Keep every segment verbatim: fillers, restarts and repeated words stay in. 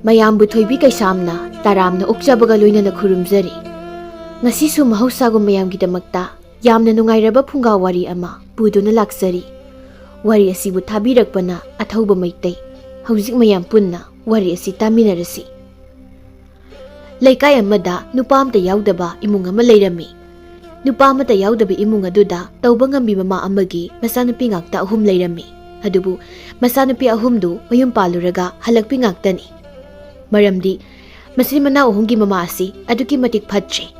ꯃꯌꯥꯝꯕꯨ ꯊꯣꯏꯕꯤ ꯀꯩꯁꯥꯝꯅ ꯇꯔꯥꯝꯅ ꯑꯣꯛꯆꯕꯒ ꯂꯣꯏꯅꯅ ꯈꯨꯔꯨꯝꯖꯔꯤ꯫ ꯉꯁꯤꯁꯨ ꯃꯍꯧꯁꯥꯒꯨꯝ ꯃꯌꯥꯝꯒꯤꯗꯃꯛꯇ ꯌꯥꯝꯅ ꯅꯨꯡꯉꯥꯏꯔꯕ ꯐꯨꯡꯒꯥ ꯋꯥꯔꯤ ꯑꯃ ꯄꯨꯗꯨꯅ ꯂꯥꯛꯆꯔꯤ꯫ ꯋꯥꯔꯤ ꯑꯁꯤꯕꯨ ꯊꯥꯕꯤꯔꯛꯄꯅ ꯑꯊꯧꯕ ꯃꯩꯇꯩ꯫ ꯍꯧꯖꯤꯛ ꯃꯌꯥꯝ ꯄꯨꯟꯅ ꯋꯥꯔꯤ ꯑꯁꯤ ꯇꯥꯃꯤꯟꯅꯔꯁꯤ꯫ ꯂꯩꯀꯥꯏ ꯑꯃꯗ ꯅꯨꯄꯥ ꯑꯃꯠꯇ ꯌꯥꯎꯗꯕ ꯏꯃꯨꯡ ꯑꯃ ꯂꯩꯔꯝꯃꯤ꯫ ꯅꯨꯄꯥ ꯑꯃꯠꯇ ꯌꯥꯎꯗꯕ ꯏꯃꯨꯡ ꯑꯗꯨꯗ ꯇꯧꯕ ꯉꯝꯕꯤ ꯃꯃꯥ ꯑꯃꯒꯤ ꯃꯆꯥꯅꯨꯄꯤ ꯉꯥꯛꯇ ꯑꯍꯨꯝ ꯂꯩꯔꯝꯃꯤ꯫ ꯑꯗꯨꯕꯨ ꯃꯆꯥꯅꯨꯄꯤ ꯑꯍꯨꯝꯗꯨ ꯃꯌꯨꯝ ꯄꯥꯜꯂꯨꯔꯒ ꯍꯜꯂꯛꯄꯤ ꯉꯥꯛꯇꯅꯤ꯫ ꯃꯔꯝꯗꯤ ꯃꯆꯤꯟ ꯃꯅꯥꯎ ꯑꯍꯨꯝꯒꯤ ꯃꯃꯥ ꯑꯁꯤ ꯑꯗꯨꯛꯀꯤ ꯃꯇꯤꯛ ꯐꯠꯇ꯭ꯔꯤ꯫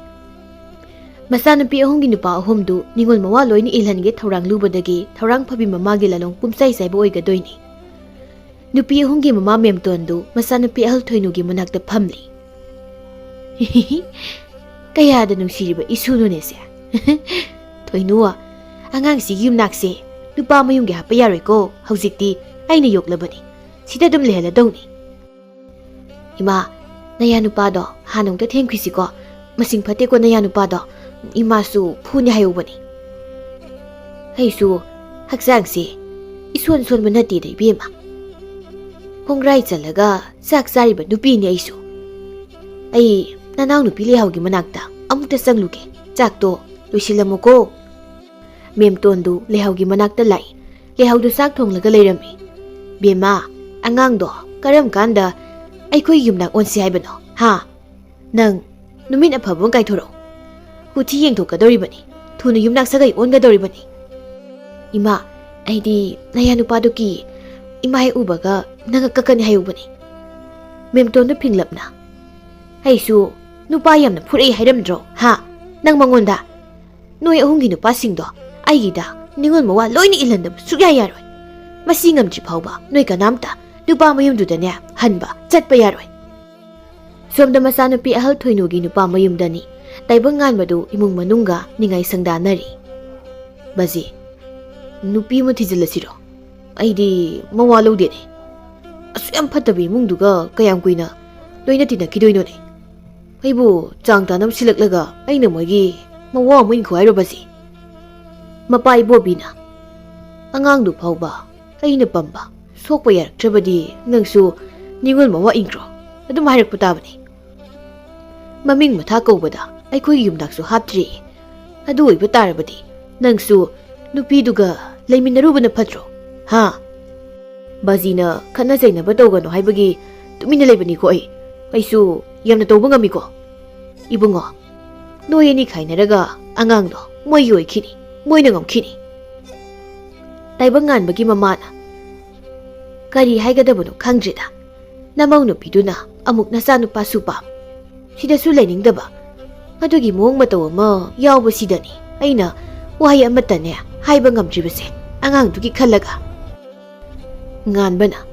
ꯃꯆꯥꯅꯨꯄꯤ ꯑꯍꯨꯝꯒꯤ ꯅꯨꯄꯥ ꯑꯍꯨꯝꯗꯨ ꯅꯤꯉꯣꯜ ꯃꯋꯥ ꯂꯣꯏꯅ ꯏꯜꯍꯟꯒꯦ ꯊꯧꯔꯥꯡ ꯂꯨꯕꯗꯒꯤ ꯊꯧꯔꯥꯡ ꯐꯕꯤ ꯃꯃꯥꯒꯤ ꯂꯥꯂꯣꯡ ꯄꯨꯝꯆꯥꯏ ꯆꯥꯏꯕ ꯑꯣꯏꯒꯗꯣꯏꯅꯤ꯫ ꯅꯨꯄꯤ ꯑꯍꯨꯝꯒꯤ ꯃꯃꯥ ꯃꯦꯝꯇꯣꯟꯗꯨ ꯃꯆꯥꯅꯨꯄꯤ ꯑꯍꯜ ꯊꯣꯏꯅꯨꯒꯤ ꯃꯅꯥꯛꯇ ꯐꯝꯂꯤ꯫ "ꯀꯌꯥꯗ ꯅꯨꯡꯁꯤꯔꯤꯕ ꯏꯁꯨꯅꯣꯅꯦꯁꯦ꯫ ꯊꯣꯏꯅꯨ, ꯑꯉꯥꯡꯁꯤꯒꯤ ꯌꯨꯝꯅꯥꯛꯁꯦ ꯅꯨꯄꯥ ꯃꯌꯨꯝꯒꯤ ꯍꯥꯞꯄ ꯌꯥꯔꯣꯏꯀꯣ꯫ ꯍꯧꯖꯤꯛꯇꯤ ꯑꯩꯅ ꯌꯣꯛꯂꯕꯅꯤ, ꯁꯤꯗ ꯑꯗꯨꯝ ꯂꯩꯍꯜꯂꯗꯧꯅꯤ꯫ ꯏꯃꯥ, ꯅꯌꯥ ꯅꯨꯄꯥꯗꯣ ꯍꯥꯟꯅ ꯑꯃꯨꯛꯇ ꯊꯦꯡꯈꯤꯁꯤꯀꯣ꯫ ꯃꯁꯤꯡ ꯐꯠꯇꯦꯀꯣ ꯅꯌꯥ ꯅꯨꯄꯥꯗꯣ꯫ ꯏꯃꯥꯁꯨ ꯐꯨꯅꯤ ꯍꯥꯏꯍꯧꯕꯅꯤ꯫ ꯑꯩꯁꯨ ꯍꯛꯆꯥꯡꯁꯦ ꯏꯁꯣꯟ ꯁꯣꯟꯕ ꯅꯠꯇꯦꯗ ꯏꯕꯦꯝꯃ꯫ ꯈꯣꯡꯒ꯭ꯔꯥꯏ ꯆꯜꯂꯒ ꯆꯥꯛ ꯆꯥꯔꯤꯕ ꯅꯨꯄꯤꯅꯤ ꯑꯩꯁꯨ꯫ ꯑꯩ ꯅꯅꯥꯎ ꯅꯨꯄꯤ ꯂꯩꯍꯥꯎꯒꯤ ꯃꯅꯥꯛꯇ ꯑꯃꯨꯛꯇ ꯆꯪꯂꯨꯒꯦ꯫ ꯆꯥꯛꯇꯣ ꯂꯣꯏꯁꯤꯜꯂꯝꯃꯨꯀꯣ꯫" ꯃꯦꯝꯇꯣꯟꯗꯨ ꯂꯩꯍꯥꯎꯒꯤ ꯃꯅꯥꯛꯇ ꯂꯥꯛꯏ꯫ ꯂꯩꯍꯥꯎꯗꯨ ꯆꯥꯛ ꯊꯣꯡꯂꯒ ꯂꯩꯔꯝꯃꯤ꯫ "ꯕꯦꯝꯃ, ꯑꯉꯥꯡꯗꯣ ꯀꯔꯝ ꯀꯥꯟꯗ ꯑꯩꯈꯣꯏ ꯌꯨꯝꯅꯥꯛ ꯑꯣꯟꯁꯤ ꯍꯥꯏꯕꯅꯣ? ꯍꯥ? ꯅꯪ ꯅꯨꯃꯤꯠ ꯑꯐꯕ ꯑꯃ ꯀꯥꯏꯊꯣꯔꯛꯎ꯫ ꯀꯨꯊꯤ ꯌꯦꯡꯊꯣꯛꯀꯗꯧꯔꯤꯕꯅꯤ꯫ ꯊꯨꯅ ꯌꯨꯝꯅꯥꯛ ꯁꯥꯒꯩ ꯑꯣꯟꯒꯗꯧꯔꯤꯕꯅꯤ꯫" "ꯏꯃꯥ, ꯑꯩꯗꯤ ꯅꯌꯥ ꯅꯨꯄꯥꯗꯨ ꯀꯤ꯫ ꯏꯃꯥ ꯍꯦꯛ ꯎꯕꯒ ꯅꯪꯒ ꯀꯛꯀꯅꯤ ꯍꯥꯏꯍꯧꯕꯅꯤ꯫" ꯃꯦꯝꯇꯣꯟꯗꯨ ꯐꯤꯡꯂꯞꯅ, "ꯑꯩꯁꯨ ꯅꯨꯄꯥ ꯌꯥꯝꯅ ꯐꯨꯔꯛꯏ ꯍꯥꯏꯔꯝꯗ꯭ꯔꯣ? ꯍꯥ? ꯅꯪ ꯃꯉꯣꯟꯗ? ꯅꯣꯏ ꯑꯍꯨꯝꯒꯤ ꯅꯨꯄꯥꯁꯤꯡꯗꯣ ꯑꯩꯒꯤꯗ ꯅꯤꯉꯣꯜ ꯃꯋꯥ ꯂꯣꯏꯅ ꯏꯜꯍꯟꯗꯕ ꯁꯨꯛꯌꯥ ꯌꯥꯔꯣꯏ꯫ ꯃꯁꯤ ꯉꯝꯗ꯭ꯔꯤ ꯐꯥꯎꯕ ꯅꯣꯏ ꯀꯅꯥꯝꯇ ꯅꯨꯄꯥ ꯃꯌꯨꯝꯗꯨꯗꯅꯦ ꯍꯟꯕ ꯆꯠꯄ ꯌꯥꯔꯣꯏ꯫" ꯁꯣꯝꯗ ꯃꯆꯥꯅꯨꯄꯤ ꯑꯍꯜ ꯊꯣꯏꯅꯨꯒꯤ ꯅꯨꯄꯥ ꯃꯌꯨꯝꯗꯅꯤ꯫ ꯇꯥꯏꯕꯪ ꯉꯥꯟꯕꯗꯨ ꯏꯃꯨꯡ ꯃꯅꯨꯡꯒ ꯅꯤꯡꯉꯥꯏ ꯁꯪꯗꯥꯅꯔꯤ꯫ "ꯕꯥꯖꯤ, ꯅꯨꯄꯤ ꯑꯃ ꯊꯤꯖꯤꯜꯂꯁꯤꯔꯣ? ꯑꯩꯗꯤ ꯃꯋꯥ ꯂꯧꯗꯦꯅꯦ꯫ ꯑꯁꯨꯛ ꯌꯥꯝ ꯐꯠꯇꯕ ꯏꯃꯨꯡꯗꯨꯒ ꯀꯌꯥꯝ ꯀꯨꯏꯅ ꯂꯣꯏꯅ ꯇꯤꯟꯅꯈꯤꯗꯣꯏꯅꯣꯅꯦ? ꯑꯩꯕꯨ ꯆꯥꯡ ꯇꯥꯅꯕ ꯁꯤꯜꯂꯛꯂꯒ ꯑꯩꯅ ꯃꯣꯏꯒꯤ ꯃꯋꯥ ꯑꯃꯨꯛ ꯏꯟꯈꯣ ꯍꯥꯏꯔꯣ ꯕꯥꯖꯤ?" ꯃꯄꯥ ꯏꯕꯣꯕꯤꯅ, "ꯑꯉꯥꯡꯗꯨ ꯐꯥꯎꯕ ꯑꯩꯅ ꯄꯝꯕ ꯁꯣꯛꯄ ꯌꯥꯔꯛꯇ꯭ꯔꯕꯗꯤ ꯅꯪꯁꯨ ꯅꯤꯉꯣꯜ ꯃꯋꯥ ꯏꯟꯈ꯭ꯔꯣ꯫ ꯑꯗꯨꯝ ꯍꯥꯏꯔꯛꯄ ꯇꯥꯕꯅꯤ꯫ ꯃꯃꯤꯡ ꯃꯊꯥ ꯀꯧꯕꯗ ꯑꯩꯈꯣꯏꯒꯤ ꯌꯨꯝꯅꯥꯛꯁꯨ ꯍꯥꯞꯇ꯭ꯔꯤ꯫ ꯑꯗꯨ ꯑꯣꯏꯕ ꯇꯥꯔꯕꯗꯤ ꯅꯪꯁꯨ ꯅꯨꯄꯤꯗꯨꯒ ꯂꯩꯃꯤꯟꯅꯔꯨꯕꯅ ꯐꯠꯇ꯭ꯔꯣ? ꯍꯥ? ꯕꯥꯖꯤꯅ ꯈꯠꯅ ꯆꯩꯅꯕ ꯇꯧꯒꯅꯨ ꯍꯥꯏꯕꯒꯤ ꯇꯨꯃꯤꯟꯅ ꯂꯩꯕꯅꯤꯀꯣ ꯑꯩ꯫ ꯑꯩꯁꯨ ꯌꯥꯝꯅ ꯇꯧꯕ ꯉꯝꯃꯤꯀꯣ꯫ ꯏꯕꯨꯡꯉꯣ, ꯅꯣꯏ ꯑꯅꯤ ꯈꯥꯏꯅꯔꯒ ꯑꯉꯥꯡꯗꯣ ꯃꯣꯏꯒꯤ ꯑꯣꯏꯈꯤꯅꯤ, ꯃꯣꯏꯅ ꯉꯝꯈꯤꯅꯤ꯫ ꯇꯥꯏꯕꯪ ꯉꯥꯟꯕꯒꯤ ꯃꯃꯥꯅ ꯀꯔꯤ ꯍꯥꯏꯒꯗꯕꯅꯣ ꯈꯪꯗ꯭ꯔꯦꯗ꯫ ꯅꯃꯧ ꯅꯨꯄꯤꯗꯨꯅ ꯑꯃꯨꯛ ꯅꯆꯥꯅꯨꯄꯥꯁꯨ ꯄꯥꯝ, ꯁꯤꯗꯁꯨ ꯂꯩꯅꯤꯡꯗꯕ, ꯑꯗꯨꯒꯤ ꯃꯑꯣꯡ ꯃꯇꯧ ꯑꯃ ꯌꯥꯎꯕꯁꯤꯗꯅꯤ ꯑꯩꯅ ꯋꯥꯍꯩ ꯑꯃꯠꯇꯅꯦ ꯍꯥꯏꯕ ꯉꯝꯗ꯭ꯔꯤꯕꯁꯦ ꯑꯉꯥꯡꯗꯨꯒꯤ ꯈꯜꯂꯒ꯫ ꯉꯥꯟꯕꯅ,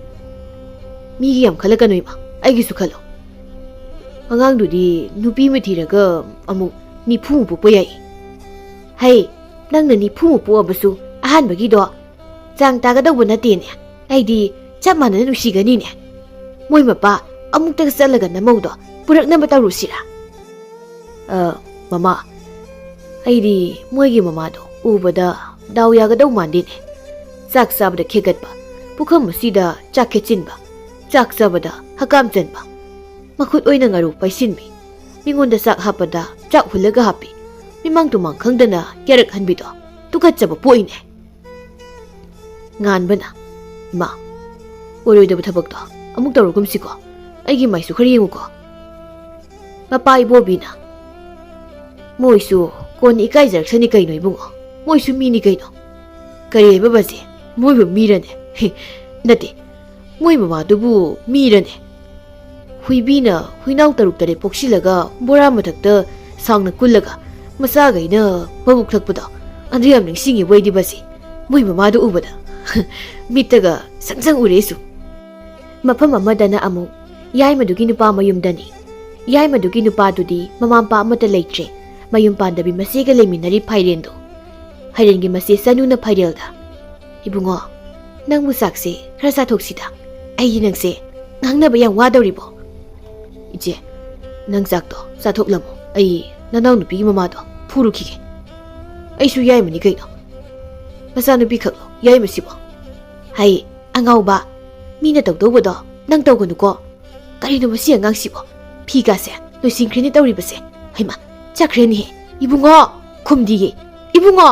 ꯃꯤꯒꯤ ꯌꯥꯝ ꯈꯜꯂꯛꯀꯅꯨ ꯏꯃꯥ, ꯑꯩꯒꯤꯁꯨ ꯈꯜꯂꯣ꯫ ꯑꯉꯥꯡꯗꯨꯗꯤ ꯅꯨꯄꯤ ꯑꯃ ꯊꯤꯔꯒ ꯑꯃꯨꯛ ꯅꯤꯐꯨꯃꯨꯛ ꯄꯣꯛꯄ ꯌꯥꯏ꯫ ꯍꯩ, ꯅꯪꯅ ꯅꯤꯐꯨꯃꯨꯛ ꯄꯣꯛꯑꯕꯁꯨ ꯑꯍꯥꯟꯕꯒꯤꯗꯣ ꯆꯥꯡ ꯇꯥꯒꯗꯧꯕ ꯅꯠꯇꯦꯅꯦ꯫ ꯑꯩꯗꯤ ꯆꯞ ꯃꯥꯟꯅꯅ ꯅꯨꯡꯁꯤꯒꯅꯤꯅꯦ꯫ ꯃꯣꯏ ꯃꯄꯥ ꯑꯃꯨꯛꯇꯒ ꯆꯠꯂꯒ ꯅꯃꯧꯗꯣ ꯄꯨꯔꯛꯅꯕ ꯇꯧꯔꯨꯁꯤꯔꯥ? ꯑ, ꯃꯃꯥ, ꯑꯩꯗꯤ ꯃꯣꯏꯒꯤ ꯃꯃꯥꯗꯣ ꯎꯕꯗ ꯗꯥꯎ ꯌꯥꯒꯗꯧ ꯃꯥꯟꯗꯦꯅꯦ꯫ ꯆꯥꯛ ꯆꯥꯕꯗ ꯈꯦꯒꯠꯄ, ꯄꯨꯈꯝ ꯑꯁꯤꯗ ꯆꯥꯛ ꯈꯦꯠꯆꯤꯟꯕ, ꯆꯥꯛ ꯆꯥꯕꯗ ꯍꯀꯥꯝ ꯆꯟꯕ, ꯃꯈꯨꯠ ꯑꯣꯏꯅ ꯉꯥꯔꯨ ꯄꯩꯁꯤꯟꯕꯤ, ꯃꯤꯉꯣꯟꯗ ꯆꯥꯛ ꯍꯥꯞꯄꯗ ꯆꯥꯛ ꯍꯨꯜꯂꯒ ꯍꯥꯞꯄꯤ, ꯃꯤꯃꯥꯡ ꯇꯨꯃꯥꯡ ꯈꯪꯗꯅ ꯌꯥꯔꯛꯍꯟꯕꯤꯗꯣ ꯇꯨꯀꯠꯆꯕ ꯄꯣꯛꯏꯅꯦ꯫ ꯉꯥꯟꯕꯅ, ꯏꯃꯥ, ꯑꯣꯏꯔꯣꯏꯗꯕ ꯊꯕꯛꯇꯣ ꯑꯃꯨꯛ ꯇꯧꯔꯒꯨꯝꯁꯤꯀꯣ, ꯑꯩꯒꯤ ꯃꯥꯏꯁꯨ ꯈꯔ ꯌꯦꯡꯉꯨꯀꯣ꯫ ꯃꯄꯥ ꯏꯕꯣꯕꯤꯅ, ꯃꯣꯏꯁꯨ ꯀꯣꯟꯅ ꯏꯀꯥꯏꯖꯔꯛꯁꯅꯤ ꯀꯩꯅꯣ ꯏꯕꯨꯡꯉꯣ, ꯃꯣꯏꯁꯨ ꯃꯤꯅꯤ ꯀꯩꯅꯣ꯫ ꯀꯔꯤ ꯍꯥꯏꯕ ꯕꯥꯖꯤ? ꯃꯣꯏꯕꯨ ꯃꯤꯔꯅꯦ? ꯍꯦ, ꯅꯠꯇꯦ, ꯃꯣꯏ ꯃꯃꯥꯗꯨꯕꯨ ꯃꯤꯔꯅꯦ? ꯍꯨꯏꯕꯤꯅ ꯍꯨꯏꯅꯥꯎ ꯇꯔꯨꯛ ꯇꯔꯦꯠ ꯄꯣꯛꯁꯤꯜꯂꯒ ꯕꯣꯔꯥ ꯃꯊꯛꯇ ꯁꯥꯡꯅ ꯀꯨꯜꯂꯒ ꯃꯆꯥꯈꯩꯅ ꯃꯕꯨꯛ ꯊꯛꯄꯗꯣ, ꯑꯗꯨ ꯌꯥꯝ ꯅꯤꯡꯁꯤꯡꯉꯤꯕꯣ ꯑꯩꯗꯤ ꯕꯥꯖꯤ꯫ ꯃꯣꯏ ꯃꯃꯥꯗꯨ ꯎꯕꯗ ꯃꯤꯠꯇꯒ ꯁꯪ ꯁꯪ ꯎꯔꯦ ꯑꯩꯁꯨ꯫ ꯃꯐꯝ ꯑꯃꯗꯅ ꯑꯃꯨꯛ ꯌꯥꯏꯃꯗꯨꯒꯤ ꯅꯨꯄꯥ ꯃꯌꯨꯝꯗꯅꯤ꯫ ꯌꯥꯏꯃꯗꯨꯒꯤ ꯅꯨꯄꯥꯗꯨꯗꯤ ꯃꯃꯥ ꯃꯄꯥ ꯑꯃꯠꯇ ꯂꯩꯇ꯭ꯔꯦ꯫ ꯃꯌꯨꯝ ꯄꯥꯟꯗꯕꯤ ꯃꯆꯦꯒ ꯂꯩꯃꯤꯟꯅꯔꯤ ꯐꯥꯏꯔꯦꯟꯗꯣ꯫ ꯐꯥꯏꯔꯦꯟꯒꯤ ꯃꯆꯦ ꯆꯅꯨꯅ ꯐꯥꯏꯔꯦꯜꯗ, "ꯏꯕꯨꯡꯉꯣ, ꯅꯪꯕꯨ ꯆꯥꯛꯁꯦ ꯈꯔ ꯆꯥꯊꯣꯛꯁꯤꯗ꯫ ꯑꯩꯒꯤ ꯅꯪꯁꯦ ꯉꯥꯡꯅꯕ ꯌꯥꯝ ꯋꯥꯗꯧꯔꯤꯕꯣ?" "ꯏꯆꯦ, ꯅꯪ ꯆꯥꯛꯇꯣ ꯆꯥꯊꯣꯛꯂꯝꯃꯣ꯫ ꯑꯩ ꯅꯅꯥꯎ ꯅꯨꯄꯤꯒꯤ ꯃꯃꯥꯗꯣ ꯐꯨꯔꯨꯈꯤꯒꯦ꯫ ꯑꯩꯁꯨ ꯌꯥꯏꯃꯅꯤ ꯀꯩꯅꯣ꯫ ꯃꯆꯥꯅꯨꯄꯤ ꯈꯛꯂꯣ ꯌꯥꯏꯃꯁꯤꯕꯣ?" "ꯍꯩ, ꯑꯉꯥꯎꯕ, ꯃꯤꯅ ꯇꯧꯗꯧꯕꯗꯣ ꯅꯪ ꯇꯧꯒꯅꯨꯀꯣ꯫ "ꯀꯔꯤꯅꯣ ꯃꯁꯤ ꯑꯉꯥꯡꯁꯤꯕꯣ? ꯐꯤꯒꯥꯁꯦ ꯂꯣꯏꯁꯤꯟꯈ꯭ꯔꯦꯅꯦ ꯇꯧꯔꯤꯕꯁꯦ꯫ ꯍꯩꯃꯥ, ꯆꯠꯈ꯭ꯔꯦꯅꯦꯍꯦ꯫ ꯏꯕꯨꯡꯉꯣ, ꯈꯨꯝꯗꯤꯌꯦ꯫ ꯏꯕꯨꯡꯉꯣ!"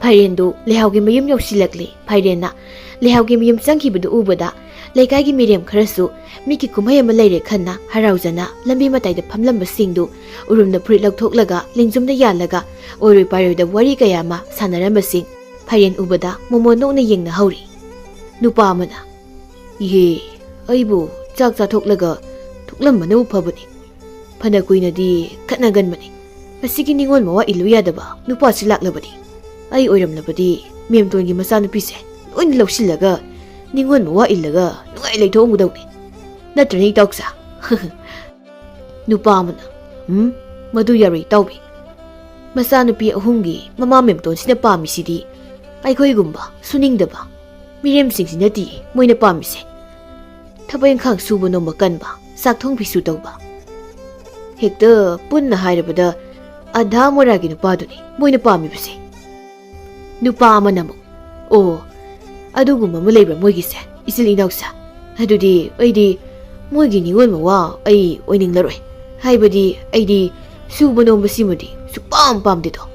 ꯐꯥꯏꯔꯦꯟꯗꯨ ꯂꯩꯍꯥꯎꯒꯤ ꯃꯌꯨꯝ ꯌꯧꯁꯤꯜꯂꯛꯂꯦ꯫ ꯐꯥꯏꯔꯦꯟꯅ ꯂꯩꯍꯥꯎꯒꯤ ꯃꯌꯨꯝ ꯆꯪꯈꯤꯕꯗꯨ ꯎꯕꯗ ꯂꯩꯀꯥꯏꯒꯤ ꯃꯤꯔꯦꯝ ꯈꯔꯁꯨ ꯃꯤꯠꯀꯤ ꯀꯨꯝꯍꯩ ꯑꯃ ꯂꯩꯔꯦ ꯈꯟꯅ ꯍꯔꯥꯎꯖꯅ ꯂꯝꯕꯤ ꯃꯇꯥꯏꯗ ꯐꯝꯂꯝꯕꯁꯤꯡꯗꯨ ꯎꯔꯨꯝꯅ ꯐꯨꯔꯤꯠ ꯂꯧꯊꯣꯛꯂꯒ ꯂꯦꯡꯖꯨꯝꯗ ꯌꯥꯜꯂꯒ ꯑꯣꯏꯔꯣꯏ ꯄꯥꯏꯔꯣꯏꯗ ꯋꯥꯔꯤ ꯀꯌꯥ ꯑꯃ ꯁꯥꯟꯅꯔꯝꯕꯁꯤꯡ ꯐꯥꯏꯔꯦꯟ ꯎꯕꯗ ꯃꯣꯃꯣꯟ ꯅꯣꯛꯅ ꯌꯦꯡꯅꯍꯧꯔꯤ꯫ ꯅꯨꯄꯥ ꯑꯃꯅ, "ꯏꯍꯦ, ꯑꯩꯕꯨ ꯆꯥꯛ ꯆꯥꯊꯣꯛꯂꯒ ꯊꯣꯛꯂꯝꯕꯅꯕꯨ ꯐꯕꯅꯤ꯫ ꯐꯅ ꯀꯨꯏꯅꯗꯤ ꯈꯠꯅꯒꯟꯕꯅꯤ꯫ ꯃꯁꯤꯒꯤ ꯅꯤꯉꯣꯜ ꯃꯋꯥ ꯏꯜꯂꯨ ꯌꯥꯗꯕ ꯅꯨꯄꯥꯁꯤ ꯂꯥꯛꯂꯕꯗꯤ꯫ ꯑꯩ ꯑꯣꯏꯔꯝꯂꯕꯗꯤ ꯃꯦꯝꯇꯣꯟꯒꯤ ꯃꯆꯥꯅꯨꯄꯤꯁꯦ ꯂꯣꯏꯅ ꯂꯧꯁꯤꯜꯂꯒ ꯅꯤꯉꯣꯜ ꯃꯋꯥ ꯏꯜꯂꯒ ꯅꯨꯡꯉꯥꯏ ꯂꯩꯊꯣꯛꯑꯝꯒꯗꯧꯅꯤ꯫ ꯅꯠꯇ꯭ꯔꯅꯦ, ꯏꯇꯥꯎꯆꯥ?" ꯅꯨꯄꯥ ꯑꯃꯅ, "ꯎꯝ, ꯃꯗꯨ ꯌꯥꯔꯣꯏ, ꯏꯇꯥꯎꯕꯤ꯫ ꯃꯆꯥꯅꯨꯄꯤ ꯑꯍꯨꯝꯒꯤ ꯃꯃꯥ ꯃꯦꯝꯇꯣꯟꯁꯤꯅ ꯄꯥꯝꯃꯤꯁꯤꯗꯤ ꯑꯩꯈꯣꯏꯒꯨꯝꯕ ꯁꯨꯅꯤꯡꯗꯕ ꯃꯤꯔꯦꯝꯁꯤꯡꯁꯤ ꯅꯠꯇꯤꯌꯦ ꯃꯣꯏꯅ ꯄꯥꯝꯃꯤꯁꯦ꯫ ꯊꯕꯛ ꯏꯪꯈꯥꯡ ꯁꯨꯕ ꯅꯣꯝꯕ ꯀꯟꯕ, ꯆꯥꯛ ꯊꯣꯡ ꯐꯤꯁꯨ ꯇꯧꯕ꯫ ꯍꯦꯛꯇ ꯄꯨꯟꯅ ꯍꯥꯏꯔꯕꯗ ꯑꯙꯥ ꯃꯣꯔꯥꯒꯤ ꯅꯨꯄꯥꯗꯨꯅꯤ ꯃꯣꯏꯅ ꯄꯥꯝꯃꯤꯕꯁꯦ꯫" ꯅꯨꯄꯥ ꯑꯃꯅ ꯑꯃꯨꯛ, "ꯑꯣ, ꯑꯗꯨꯒꯨꯝꯕ ꯑꯃ ꯂꯩꯕ꯭ꯔꯥ ꯃꯣꯏꯒꯤꯁꯦ, ꯏꯆꯤꯜ ꯏꯅꯥꯎꯁꯦ? ꯑꯗꯨꯗꯤ ꯑꯩꯗꯤ ꯃꯣꯏꯒꯤ ꯅꯤꯉꯣꯜ ꯃꯋꯥ ꯑꯩ ꯑꯣꯏꯅꯤꯡꯂꯔꯣꯏ꯫ ꯍꯥꯏꯕꯗꯤ ꯑꯩꯗꯤ ꯁꯨꯕ ꯅꯣꯝꯕꯁꯤꯃꯗꯤ ꯁꯨꯛꯄꯥꯝ ꯄꯥꯝꯗꯦꯗꯣ꯫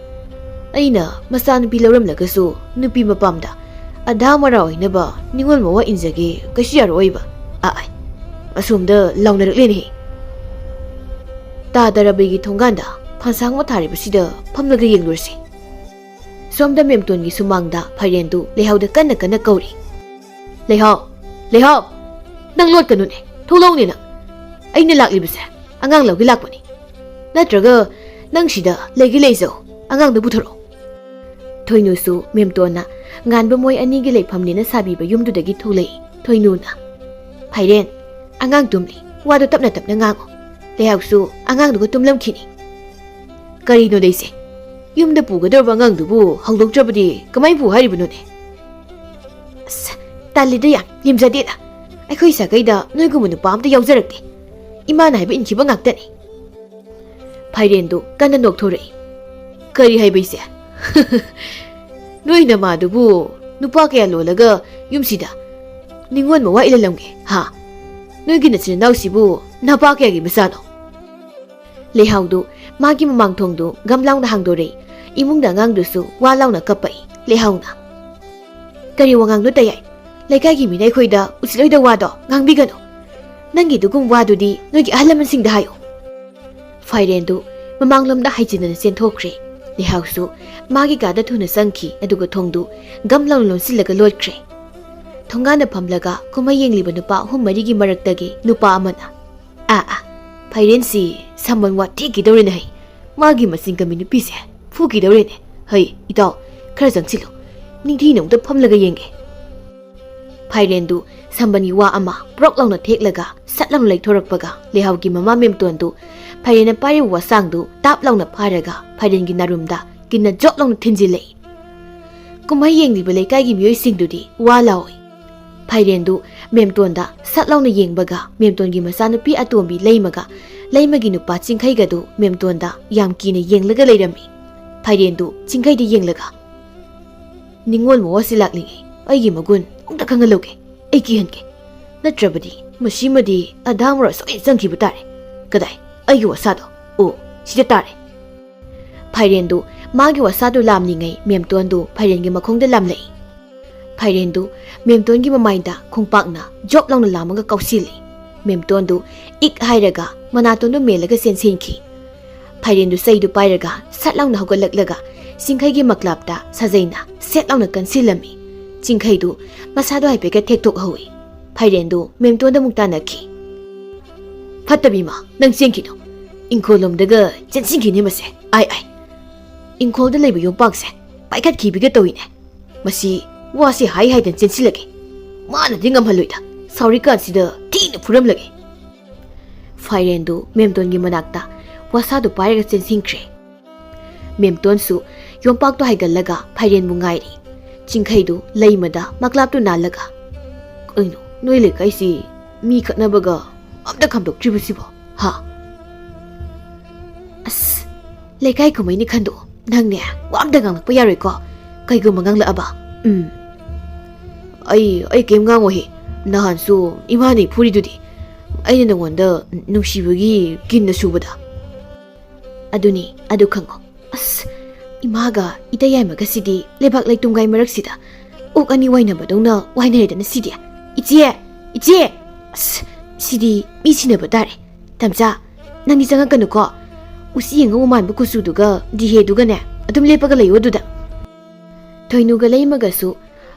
ꯑꯩꯅ ꯃꯆꯥꯅꯨꯄꯤ ꯂꯧꯔꯝꯂꯒꯁꯨ ꯅꯨꯄꯤ ꯃꯄꯥꯝꯗ ꯑꯙꯥ ꯃꯔꯥ ꯑꯣꯏꯅꯕ ꯅꯤꯉꯣꯜ ꯃꯋꯥ ꯏꯟꯖꯒꯦ ꯀꯩꯁꯨ ꯌꯥꯔꯛꯑꯣꯏꯕ꯫ ꯑꯥ, ꯑꯥꯏ, ꯑꯁꯣꯝꯗ ꯂꯥꯎꯅꯔꯛꯂꯦꯅꯦꯍꯦ꯫ ꯇꯥ ꯇꯔꯥꯕꯩꯒꯤ ꯊꯣꯡꯒꯥꯟꯗ ꯐꯥꯟꯁꯥꯡ ꯑꯃ ꯊꯥꯔꯤꯕꯁꯤꯗ ꯐꯝꯂꯒ ꯌꯦꯡꯂꯨꯔꯁꯤ꯫" ꯁꯣꯝꯗ ꯃꯦꯝꯇꯣꯟꯒꯤ ꯁꯨꯃꯥꯡꯗ ꯐꯥꯏꯔꯦꯟꯗꯨ ꯂꯩꯍꯥꯎꯗ ꯀꯟꯅ ꯀꯟꯅ ꯀꯧꯔꯤ꯫ "ꯂꯩꯍꯥꯎ, ꯂꯩꯍꯥꯎ, ꯅꯪ ꯂꯣꯠꯀꯅꯨꯅꯦ, ꯊꯣꯛꯂꯛꯎꯅꯦ ꯅꯪ꯫ ꯑꯩꯅ ꯂꯥꯛꯂꯤꯕꯁꯦ ꯑꯉꯥꯡ ꯂꯧꯒꯦ ꯂꯥꯛꯄꯅꯤ꯫ ꯅꯠꯇ꯭ꯔꯒ ꯅꯪ ꯁꯤꯗ ꯂꯩꯒꯦ ꯂꯩꯖꯧ, ꯑꯉꯥꯡꯗꯨ ꯄꯨꯊꯣꯔꯛꯑꯣ꯫" ꯊꯣꯏꯅꯨꯁꯨ ꯃꯦꯝꯇꯣꯟꯅ ꯉꯥꯟꯕ ꯃꯣꯏ ꯑꯅꯤꯒꯤ ꯂꯩꯐꯝꯅꯦꯅ ꯁꯥꯕꯤꯕ ꯌꯨꯝꯗꯨꯗꯒꯤ ꯊꯣꯛꯂꯛꯏ꯫ ꯊꯣꯏꯅꯨꯅ, "ꯐꯥꯏꯔꯦꯟ, ꯑꯉꯥꯡ ꯇꯨꯝꯂꯤ, ꯋꯥꯗꯣ ꯇꯞꯅ ꯇꯞꯅ ꯉꯥꯡꯉꯨ꯫ ꯂꯩꯍꯥꯎꯁꯨ ꯑꯉꯥꯡꯗꯨꯒ ꯇꯨꯝꯂꯝꯈꯤꯅꯤ꯫" "ꯀꯔꯤꯅꯣ ꯂꯩꯁꯦ? ꯌꯨꯝꯗ ꯄꯨꯒꯗꯧꯔꯕ ꯑꯉꯥꯡꯗꯨꯕꯨ ꯍꯧꯗꯣꯛꯇ꯭ꯔꯕꯗꯤ ꯀꯃꯥꯏꯅ ꯄꯨ ꯍꯥꯏꯔꯤꯕꯅꯣꯅꯦ?" "ꯑꯁ, ꯇꯜꯂꯤꯗ ꯌꯥꯝ, ꯂꯦꯝꯖꯗꯦꯗ꯫ ꯑꯩꯈꯣꯏ ꯁꯥꯒꯩꯗ ꯅꯣꯏꯒꯨꯝꯕ ꯅꯨꯄꯥ ꯑꯝꯇ ꯌꯥꯎꯖꯔꯛꯇꯦ꯫ ꯏꯃꯥꯅ ꯍꯥꯏꯕ ꯏꯟꯈꯤꯕ ꯉꯥꯛꯇꯅꯤ꯫" ꯐꯥꯏꯔꯦꯟꯗꯨ ꯀꯟꯅ ꯅꯣꯛꯊꯣꯔꯛꯏ꯫ "ꯀꯔꯤ ꯍꯥꯏꯕ ꯏꯆꯦ? ꯅꯣꯏ ꯅꯃꯥꯗꯨꯕꯨ ꯅꯨꯄꯥ ꯀꯌꯥ ꯂꯣꯜꯂꯒ ꯌꯨꯝꯁꯤꯗ ꯅꯤꯉꯣꯜ ꯃꯋꯥ ꯏꯜꯍꯜꯂꯝꯒꯦ, ꯍꯥ? ꯅꯣꯏꯒꯤ ꯅꯆꯤꯟ ꯅꯅꯥꯎꯁꯤꯕꯨ ꯅꯄꯥ ꯀꯌꯥꯒꯤ ꯃꯆꯥꯅꯣ? ꯂꯩꯍꯥꯎꯗꯨ ꯃꯥꯒꯤ ꯃꯃꯥꯡ ꯊꯣꯡꯗꯨ ꯒꯝ ꯂꯥꯎꯅ ꯍꯥꯡꯗꯣꯔꯛꯏ꯫ ꯏꯃꯨꯡꯗ ꯑꯉꯥꯡꯗꯨꯁꯨ ꯋꯥ ꯂꯥꯎꯅ ꯀꯞꯄꯛꯏ꯫ ꯂꯩꯍꯥꯎꯅ, "ꯀꯔꯤ ꯋꯥꯉꯥꯡꯅꯣ ꯇꯌꯥꯏ? ꯂꯩꯀꯥꯏꯒꯤ ꯃꯤꯅ ꯑꯩꯈꯣꯏꯗ ꯎꯁꯤꯠꯂꯣꯏꯗ ꯋꯥꯗꯣ ꯉꯥꯡꯕꯤꯒꯅꯨ꯫ ꯅꯪꯒꯤ ꯑꯗꯨꯒꯨꯝꯕ ꯋꯥꯗꯨꯗꯤ ꯅꯣꯏꯒꯤ ꯑꯍꯜ ꯂꯃꯟꯁꯤꯡꯗ ꯍꯥꯏꯌꯨ꯫" ꯐꯥꯏꯔꯦꯟꯗꯨ ꯃꯃꯥꯡꯂꯣꯝꯗ ꯍꯥꯏꯖꯤꯟꯗꯅ ꯆꯦꯟꯊꯣꯛꯈ꯭ꯔꯦ꯫ ꯂꯩꯍꯥꯎꯁꯨ ꯃꯥꯒꯤ ꯀꯥꯗ ꯊꯨꯅ ꯆꯪꯈꯤ, ꯑꯗꯨꯒ ꯊꯣꯡꯗꯨ ꯒꯝ ꯂꯥꯎꯅ ꯂꯣꯟꯁꯤꯜꯂꯒ ꯂꯣꯠꯈ꯭ꯔꯦ꯫ ꯊꯣꯡꯒꯥꯟꯗ ꯐꯝꯂꯒ ꯀꯨꯝꯍꯩ ꯌꯦꯡꯂꯤꯕ ꯅꯨꯄꯥ ꯑꯍꯨꯝ ꯃꯔꯤꯒꯤ ꯃꯔꯛꯇꯒꯤ ꯅꯨꯄꯥ ꯑꯃꯅ, "ꯑꯥ, ꯑꯥ, ꯐꯥꯏꯔꯦꯟꯁꯤ ꯁꯝꯕꯟ ꯋꯥ ꯊꯦꯛꯈꯤꯗꯧꯔꯦꯅꯦ ꯍꯩ꯫ ꯃꯥꯒꯤ ꯃꯆꯤꯟ ꯀꯟꯕꯤ ꯅꯨꯄꯤꯁꯦ ꯐꯨꯈꯤꯗꯧꯔꯦꯅꯦ꯫ ꯍꯩ, ꯏꯇꯥꯎ, ꯈꯔ ꯆꯪꯁꯤꯜꯂꯨ꯫ ꯅꯤꯡꯊꯤꯅ ꯑꯃꯨꯛꯇ ꯐꯝꯂꯒ ꯌꯦꯡꯒꯦ꯫" ꯐꯥꯏꯔꯦꯟꯗꯨ ꯁꯝꯕꯟꯒꯤ ꯋꯥ ꯑꯃ ꯄ꯭ꯔꯣꯛ ꯂꯥꯎꯅ ꯊꯦꯛꯂꯒ ꯁꯠ ꯂꯥꯎꯅ ꯂꯩꯊꯣꯔꯛꯄꯒ, ꯂꯩꯍꯥꯎꯒꯤ ꯃꯃꯥ ꯃꯦꯝꯇꯣꯟꯗꯨ ꯐꯥꯏꯔꯦꯟꯅ ꯄꯥꯏꯔꯤꯕ ꯋꯥꯁꯥꯡꯗꯨ ꯇꯥꯞ ꯂꯥꯎꯅ ꯐꯥꯔꯒ ꯐꯥꯏꯔꯦꯟꯒꯤ ꯅꯥꯔꯨꯝꯗ ꯀꯤꯟꯅ ꯖꯣꯞ ꯂꯥꯎꯅ ꯊꯤꯟꯖꯤꯜꯂꯛꯏ꯫ ꯀꯨꯝꯍꯩ ꯌꯦꯡꯂꯤꯕ ꯂꯩꯀꯥꯏꯒꯤ ꯃꯤꯑꯣꯏꯁꯤꯡꯗꯨꯗꯤ ꯋꯥ ꯂꯥꯎꯏ꯫ ꯐꯥꯏꯔꯦꯟꯗꯨ ꯃꯦꯝꯇꯣꯟꯗ ꯁꯠ ꯂꯥꯎꯅ ꯌꯦꯡꯕꯒ, ꯃꯦꯝꯇꯣꯟꯒꯤ ꯃꯆꯥꯅꯨꯄꯤ ꯑꯇꯣꯝꯕꯤ ꯂꯩꯃꯒ ꯂꯩꯃꯒꯤ ꯅꯨꯄꯥ ꯆꯤꯡꯈꯩꯒꯗꯨ ꯃꯦꯝꯇꯣꯟꯗ ꯌꯥꯝ ꯀꯤꯅ ꯌꯦꯡꯂꯒ ꯂꯩꯔꯝꯃꯤ꯫ ꯐꯥꯏꯔꯦꯟꯗꯨ ꯆꯤꯡꯈꯩꯗ ꯌꯦꯡꯂꯒ, "ꯅꯤꯡꯉꯣꯜ ꯃꯋꯥꯁꯦ ꯂꯥꯛꯂꯤꯉꯩ ꯑꯩꯒꯤ ꯃꯒꯨꯟ ꯑꯃꯨꯛꯇ ꯈꯪꯍꯜꯍꯧꯒꯦ꯫ ꯑꯩ ꯀꯤꯍꯟꯒꯦ꯫ ꯅꯠꯇ꯭ꯔꯕꯗꯤ ꯃꯁꯤꯃꯗꯤ ꯑꯙꯥ ꯃꯣꯔꯥ ꯁꯣꯏꯗꯅ ꯆꯪꯈꯤꯕ ꯇꯥꯔꯦ꯫ ꯀꯗꯥꯏ? ꯑꯩꯒꯤ ꯋꯥꯁꯥꯗꯣ? ꯑꯣ, ꯁꯤꯗ ꯇꯥꯔꯦ꯫" ꯐꯥꯏꯔꯦꯟꯗꯨ ꯃꯥꯒꯤ ꯋꯥꯁꯥꯗꯨ ꯂꯥꯝꯂꯤꯉꯩ ꯃꯦꯝꯇꯣꯟꯗꯨ ꯐꯥꯏꯔꯦꯟꯒꯤ ꯃꯈꯣꯡꯗ ꯂꯥꯝꯂꯛꯏ꯫ ꯐꯥꯏꯔꯦꯟꯗꯨ ꯃꯦꯝꯇꯣꯟꯒꯤ ꯃꯃꯥꯏꯗ ꯈꯣꯡꯄꯥꯛꯅ ꯖꯣꯞ ꯂꯥꯎꯅ ꯂꯥꯝꯃꯒ ꯀꯥꯎꯁꯤꯜꯂꯤ꯫ ꯃꯦꯝꯇꯣꯟꯗꯨ ꯏꯛ ꯍꯥꯏꯔꯒ ꯃꯅꯥꯇꯣꯟꯗꯨ ꯃꯦꯜꯂꯒ ꯆꯦꯟꯁꯤꯟꯈꯤ꯫ ꯐꯥꯏꯔꯦꯟꯗꯨ ꯆꯩꯗꯨ ꯄꯥꯏꯔꯒ ꯁꯠ ꯂꯥꯎꯅ ꯍꯧꯒꯠꯂꯛꯂꯒ ꯆꯤꯡꯈꯩꯒꯤ ꯃꯀ꯭ꯂꯥꯞꯇ ꯁꯥꯖꯩꯅ ꯁꯦꯠ ꯂꯥꯎꯅ ꯀꯟꯁꯤꯜꯂꯝꯃꯤ꯫ ꯆꯤꯡꯈꯩꯗꯨ ꯃꯁꯥꯗꯨ ꯍꯥꯏꯐꯦꯠꯀ ꯊꯦꯛꯇꯣꯛꯍꯧꯏ꯫ ꯐꯥꯏꯔꯦꯟꯗꯨ ꯃꯦꯝꯇꯣꯟꯗ ꯑꯃꯨꯛ ꯇꯥꯟꯅꯈꯤ꯫ "ꯐꯠꯇꯕꯤ ꯏꯃꯥ, ꯅꯪ ꯆꯦꯟꯈꯤꯅꯣ꯫ ꯏꯪꯈꯣꯜ ꯂꯣꯝꯗꯒ ꯆꯦꯟꯁꯤꯟꯈꯤꯅꯤ ꯃꯁꯦ꯫ ꯑꯥꯏ, ꯑꯥꯏ꯫ ꯏꯪꯈꯣꯜꯗ ꯂꯩꯕ ꯌꯣꯝꯄꯥꯛꯁꯦ ꯄꯥꯏꯈꯠꯈꯤꯕꯤꯒ ꯇꯧꯏꯅꯦ꯫ ꯃꯁꯤ ꯋꯥꯁꯦ ꯍꯥꯏ ꯍꯥꯏꯗꯅ ꯆꯦꯟꯁꯤꯜꯂꯒꯦ꯫ ꯃꯥꯅꯗꯤ ꯉꯝꯍꯜꯂꯣꯏꯗ꯫ ꯁꯥꯎꯔꯤꯀꯥꯟꯁꯤꯗ ꯊꯤꯅ ꯐꯨꯔꯝꯂꯒꯦ꯫" ꯐꯥꯏꯔꯦꯟꯗꯨ ꯃꯦꯝꯇꯣꯟꯒꯤ ꯃꯅꯥꯛꯇ ꯋꯥꯁꯥꯗꯨ ꯄꯥꯏꯔꯒ ꯆꯦꯟꯁꯤꯟꯈ꯭ꯔꯦ꯫ ꯃꯦꯝꯇꯣꯟꯁꯨ ꯌꯣꯝꯄꯥꯛꯇꯨ ꯍꯥꯏꯒꯠꯂꯒ ꯐꯥꯏꯔꯦꯟꯕꯨ ꯉꯥꯏꯔꯤ꯫ ꯆꯤꯡꯈꯩꯗꯨ ꯂꯩꯃꯗ ꯃꯀ꯭ꯂꯥꯞꯇꯨ ꯅꯥꯜꯂꯒ, "ꯀꯩꯅꯣ, ꯅꯣꯏ ꯂꯩꯀꯥꯏꯁꯤ ꯃꯤ ꯈꯠꯅꯕꯒ ꯑꯝꯇ ꯈꯥꯝꯗꯣꯛꯇ꯭ꯔꯤꯕꯁꯤꯕꯣ? ꯍꯥ?" "ꯑꯁ, ꯂꯩꯀꯥꯏ ꯀꯨꯝꯍꯩꯅꯤ ꯈꯟꯗꯣꯛꯑꯣ꯫ ꯅꯪꯅꯦ, ꯋꯥ ꯑꯝꯇ ꯉꯥꯡꯂꯛꯄ ꯌꯥꯔꯣꯏꯀꯣ꯫ ꯀꯩꯒꯨꯝꯕ ꯉꯥꯡꯂꯛꯑꯕ?" "ꯎꯝ꯫ ꯑꯩ, ꯑꯩ ꯀꯩꯝ ꯉꯥꯡꯉꯣꯏꯍꯦ꯫ ꯅꯍꯥꯟꯁꯨ ꯏꯃꯥꯅ ꯐꯨꯔꯤꯗꯨꯗꯤ꯫ ꯑꯩꯅ ꯅꯉꯣꯟꯗ ꯅꯨꯡꯁꯤꯕꯒꯤ ꯀꯤꯟꯅ ꯁꯨꯕꯗ꯫ ꯑꯗꯨꯅꯤ, ꯑꯗꯨ ꯈꯪꯉꯣ꯫ ꯑꯁ, ꯏꯃꯥꯒ ꯏꯇꯩ ꯌꯥꯏꯃꯒꯁꯤꯗꯤ ꯂꯩꯕꯥꯛ ꯂꯩꯇꯨꯝꯒꯥꯏ ꯃꯔꯛꯁꯤꯗ ꯑꯣꯛ ꯑꯅꯤ ꯋꯥꯏꯅꯕꯗꯧꯅ ꯋꯥꯏꯅꯔꯦꯗꯅ ꯁꯤꯗꯤ꯫ "ꯏꯆꯦ! ꯏꯆꯦ!" ꯑꯁ, ꯁꯤꯗꯤ ꯃꯤ ꯁꯤꯟꯅꯕ ꯇꯥꯔꯦ꯫ "ꯇꯝꯆꯥ, ꯅꯪꯗꯤ ꯆꯪꯉꯛꯀꯅꯨꯀꯣ꯫ ꯎꯆꯤ ꯑꯉꯧꯕ ꯃꯥꯟꯕ ꯀꯨꯆꯨꯗꯨꯒ ꯗꯤꯍꯦꯗꯨꯒꯅꯦ ꯑꯗꯨꯝ ꯂꯦꯞꯄꯒ ꯂꯩꯌꯨ ꯑꯗꯨꯗ꯫" ꯊꯣꯏꯅꯨꯒ ꯂꯩꯃꯒꯁꯨ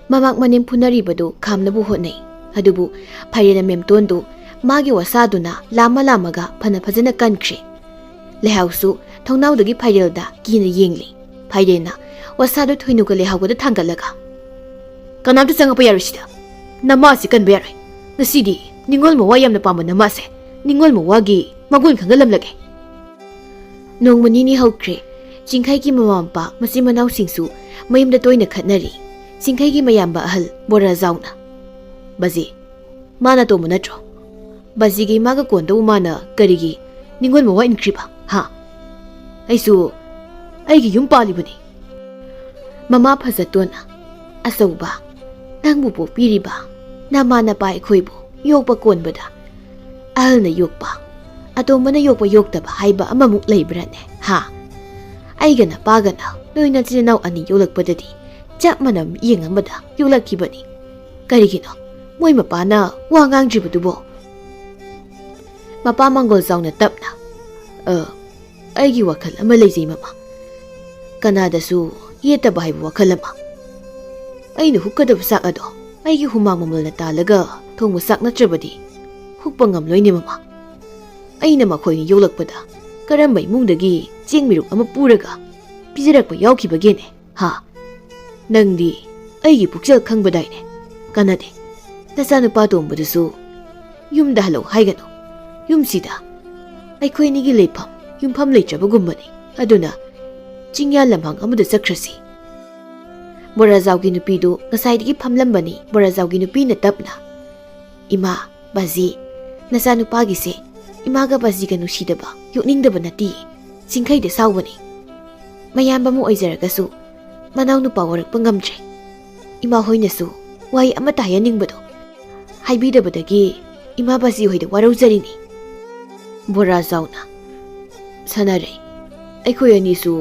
ꯃꯃꯥꯡ ꯃꯅꯤꯡ ꯐꯨꯅꯔꯤꯕꯗꯨ ꯈꯥꯝꯅꯕ ꯍꯣꯠꯅꯩ꯫ ꯑꯗꯨꯕꯨ ꯐꯥꯏꯔꯦꯟꯅ ꯃꯦꯝꯇꯣꯟꯗꯨ ꯃꯥꯒꯤ ꯋꯥꯁꯥꯗꯨꯅ ꯂꯥꯝꯃ ꯂꯥꯝꯃꯒ ꯐꯅ ꯐꯖꯅ ꯀꯟꯈ꯭ꯔꯦ꯫ ꯂꯩꯍꯥꯎꯁꯨ ꯊꯣꯡꯅꯥꯎꯗꯒꯤ ꯐꯥꯏꯔꯦꯜꯗ ꯀꯤꯅ ꯌꯦꯡꯂꯤ꯫ ꯐꯥꯏꯔꯦꯟꯅ ꯋꯥꯁꯥꯗꯨ ꯊꯣꯏꯅꯨꯒ ꯂꯩꯍꯥꯎꯒꯗ ꯊꯥꯡꯒꯠꯂꯒ, "ꯀꯅꯥꯝꯇ ꯆꯪꯉꯛꯄ ꯌꯥꯔꯣꯏ ꯁꯤꯗ꯫ ꯅꯃꯥꯁꯤ ꯀꯟꯕ ꯌꯥꯔꯣꯏ꯫ ꯉꯁꯤꯗꯤ ꯅꯤꯡꯉꯣꯜ ꯃꯋꯥ ꯌꯥꯝꯅ ꯄꯥꯝꯕ ꯅꯃꯥꯁꯦ ꯅꯤꯡꯉꯣꯜ ꯃꯋꯥꯒꯤ ꯃꯒꯨꯟ ꯈꯪꯍꯜꯂꯝꯂꯒꯦ꯫" ꯅꯣꯡꯃ ꯅꯤꯅꯤ ꯍꯧꯈ꯭ꯔꯦ꯫ ꯆꯤꯡꯈꯩꯒꯤ ꯃꯃꯥ ꯃꯄꯥ ꯃꯆꯤꯟ ꯃꯅꯥꯎꯁꯤꯡꯁꯨ ꯃꯌꯨꯝꯗ ꯇꯣꯏꯅ ꯈꯠꯅꯔꯤ꯫ ꯆꯤꯡꯈꯩꯒꯤ ꯃꯌꯥꯝꯕ ꯑꯍꯜ ꯕꯣꯔꯥꯖꯥꯎꯅ, "ꯕꯖꯤ, ꯃꯥ ꯅꯥꯇꯣꯝꯕ ꯅꯠꯇ꯭ꯔꯣ? ꯕꯖꯤꯒꯤ ꯏꯃꯥꯒ ꯀꯣꯟꯗꯧ ꯃꯥꯅ ꯀꯔꯤꯒꯤ ꯅꯤꯡꯉꯣꯜ ꯃꯋꯥ ꯏꯟꯈ꯭ꯔꯤꯕ? ꯍꯥ? ꯑꯩꯁꯨ ꯑꯩꯒꯤ ꯌꯨꯝ ꯄꯥꯜꯂꯤꯕꯅꯤ꯫" ꯃꯃꯥ ꯐꯖꯇꯣꯟꯅ, "ꯑꯆꯧꯕ, ꯅꯪꯕꯨ ꯄꯣꯛꯄꯤꯔꯤꯕ ꯅꯃꯥ ꯅꯄꯥ ꯑꯩꯈꯣꯏꯕꯨ ꯌꯣꯛꯄ ꯀꯣꯟꯕꯗ ꯑꯍꯜꯅ ꯌꯣꯛꯄ, ꯑꯇꯣꯝꯕꯅ ꯌꯣꯛꯄ ꯌꯣꯛꯇꯕ ꯍꯥꯏꯕ ꯑꯃꯃꯨꯛ ꯂꯩꯕ꯭ꯔꯥꯅꯦ? ꯍꯥ? ꯑꯩꯒ ꯅꯄꯥꯒꯅ ꯅꯣꯏ ꯅꯆꯤꯟ ꯅꯅꯥꯎ ꯑꯅꯤ ꯌꯣꯛꯂꯛꯄꯗꯗꯤ ꯆꯞ ꯃꯥꯟꯅꯕ ꯃꯤꯠꯌꯦꯡ ꯑꯃꯗ ꯌꯣꯛꯂꯛꯈꯤꯕꯅꯤ꯫ ꯀꯔꯤꯒꯤꯅꯣ ꯃꯣꯏ ꯃꯄꯥꯅ ꯋꯥ ꯉꯥꯡꯗ꯭ꯔꯤꯕꯗꯨꯕꯣ?" ꯃꯄꯥ ꯃꯪꯒꯣꯜ ꯆꯥꯎꯅ ꯇꯞꯅ, "ꯑ, ꯑꯩꯒꯤ ꯋꯥꯈꯜ ꯑꯃ ꯂꯩꯖꯩ ꯃꯃꯥ꯫ ꯀꯅꯥꯗꯁꯨ ꯌꯦꯠꯇꯕ ꯍꯥꯏꯕ ꯋꯥꯈꯜ ꯑꯃ꯫ ꯑꯩꯅ ꯍꯨꯛꯀꯗꯕ ꯆꯥꯛ ꯑꯗꯣ ꯑꯩꯒꯤ ꯍꯨꯃꯥꯡ ꯃꯃꯜꯅ ꯇꯥꯜꯂꯒ ꯊꯣꯡꯕ ꯆꯥꯛ ꯅꯠꯇ꯭ꯔꯕꯗꯤ ꯍꯨꯛꯄ ꯉꯝꯂꯣꯏꯅꯦ ꯃꯃꯥ꯫ ꯑꯩꯅ ꯃꯈꯣꯏꯅ ꯌꯣꯛꯂꯛꯄꯗ ꯀꯔꯝꯕ ꯏꯃꯨꯡꯗꯒꯤ ꯆꯦꯡ ꯃꯤꯔꯨꯛ ꯑꯃ ꯄꯨꯔꯒ ꯄꯤꯖꯔꯛꯄ ꯌꯥꯎꯈꯤꯕꯒꯦꯅꯦ? ꯍꯥ? ꯅꯪꯗꯤ ꯑꯩꯒꯤ ꯄꯨꯛꯆꯦꯜ ꯈꯪꯕꯗꯥꯏꯅꯦ? ꯀꯥꯟꯅꯗꯦ꯫ ꯅꯆꯥꯅꯨꯄꯥ ꯇꯣꯝꯕꯗꯨꯁꯨ ꯌꯨꯝꯗ ꯍꯜꯂꯧ ꯍꯥꯏꯒꯅꯨ꯫ ꯌꯨꯝꯁꯤꯗ ꯑꯩꯈꯣꯏ ꯑꯅꯤꯒꯤ ꯂꯩꯐꯝ ꯌꯨꯝꯐꯝ ꯂꯩꯇ꯭ꯔꯕꯒꯨꯝꯕꯅꯤ꯫ ꯑꯗꯨꯅ ꯆꯤꯡꯌꯥ ꯂꯝꯍꯥꯡ ꯑꯃꯗ ꯆꯠꯈ꯭ꯔꯁꯤ꯫" ꯕꯣꯔꯥꯖꯥꯎꯒꯤ ꯅꯨꯄꯤꯗꯨ ꯉꯁꯥꯏꯗꯒꯤ ꯐꯝꯂꯝꯕꯅꯤ꯫ ꯕꯣꯔꯥꯖꯥꯎꯒꯤ ꯅꯨꯄꯤꯅ ꯇꯞꯅ, "ꯏꯃꯥ, ꯕꯥꯖꯤ, ꯅꯆꯥꯅꯨꯄꯥꯒꯤꯁꯦ ꯏꯃꯥꯒ ꯕꯥꯖꯤꯒ ꯅꯨꯡꯁꯤꯗꯕ, ꯌꯣꯛꯅꯤꯡꯗꯕ ꯅꯠꯇꯦ꯫ ꯆꯤꯡꯈꯩꯗ ꯁꯥꯎꯕꯅꯤ꯫ ꯃꯌꯥꯝꯕ ꯑꯃ ꯑꯣꯏꯖꯔꯒꯁꯨ ꯃꯅꯥꯎ ꯅꯨꯄꯥ ꯋꯥꯔꯛꯄ ꯉꯝꯗ꯭ꯔꯦ꯫ ꯏꯃꯥ ꯍꯣꯏꯅꯁꯨ ꯋꯥꯍꯩ ꯑꯃꯠꯇ ꯍꯥꯏꯍꯟꯅꯤꯡꯕꯗꯣ ꯍꯥꯏꯕꯤꯗꯕꯗꯒꯤ ꯏꯃꯥ ꯕꯥꯁꯤ ꯍꯣꯏꯗ ꯋꯥꯔꯧꯖꯔꯤꯅꯤ꯫ ꯕꯣꯔꯥꯖꯥꯎꯅ, "ꯁꯥꯟꯅꯔꯩ, ꯑꯩꯈꯣꯏ ꯑꯅꯤꯁꯨ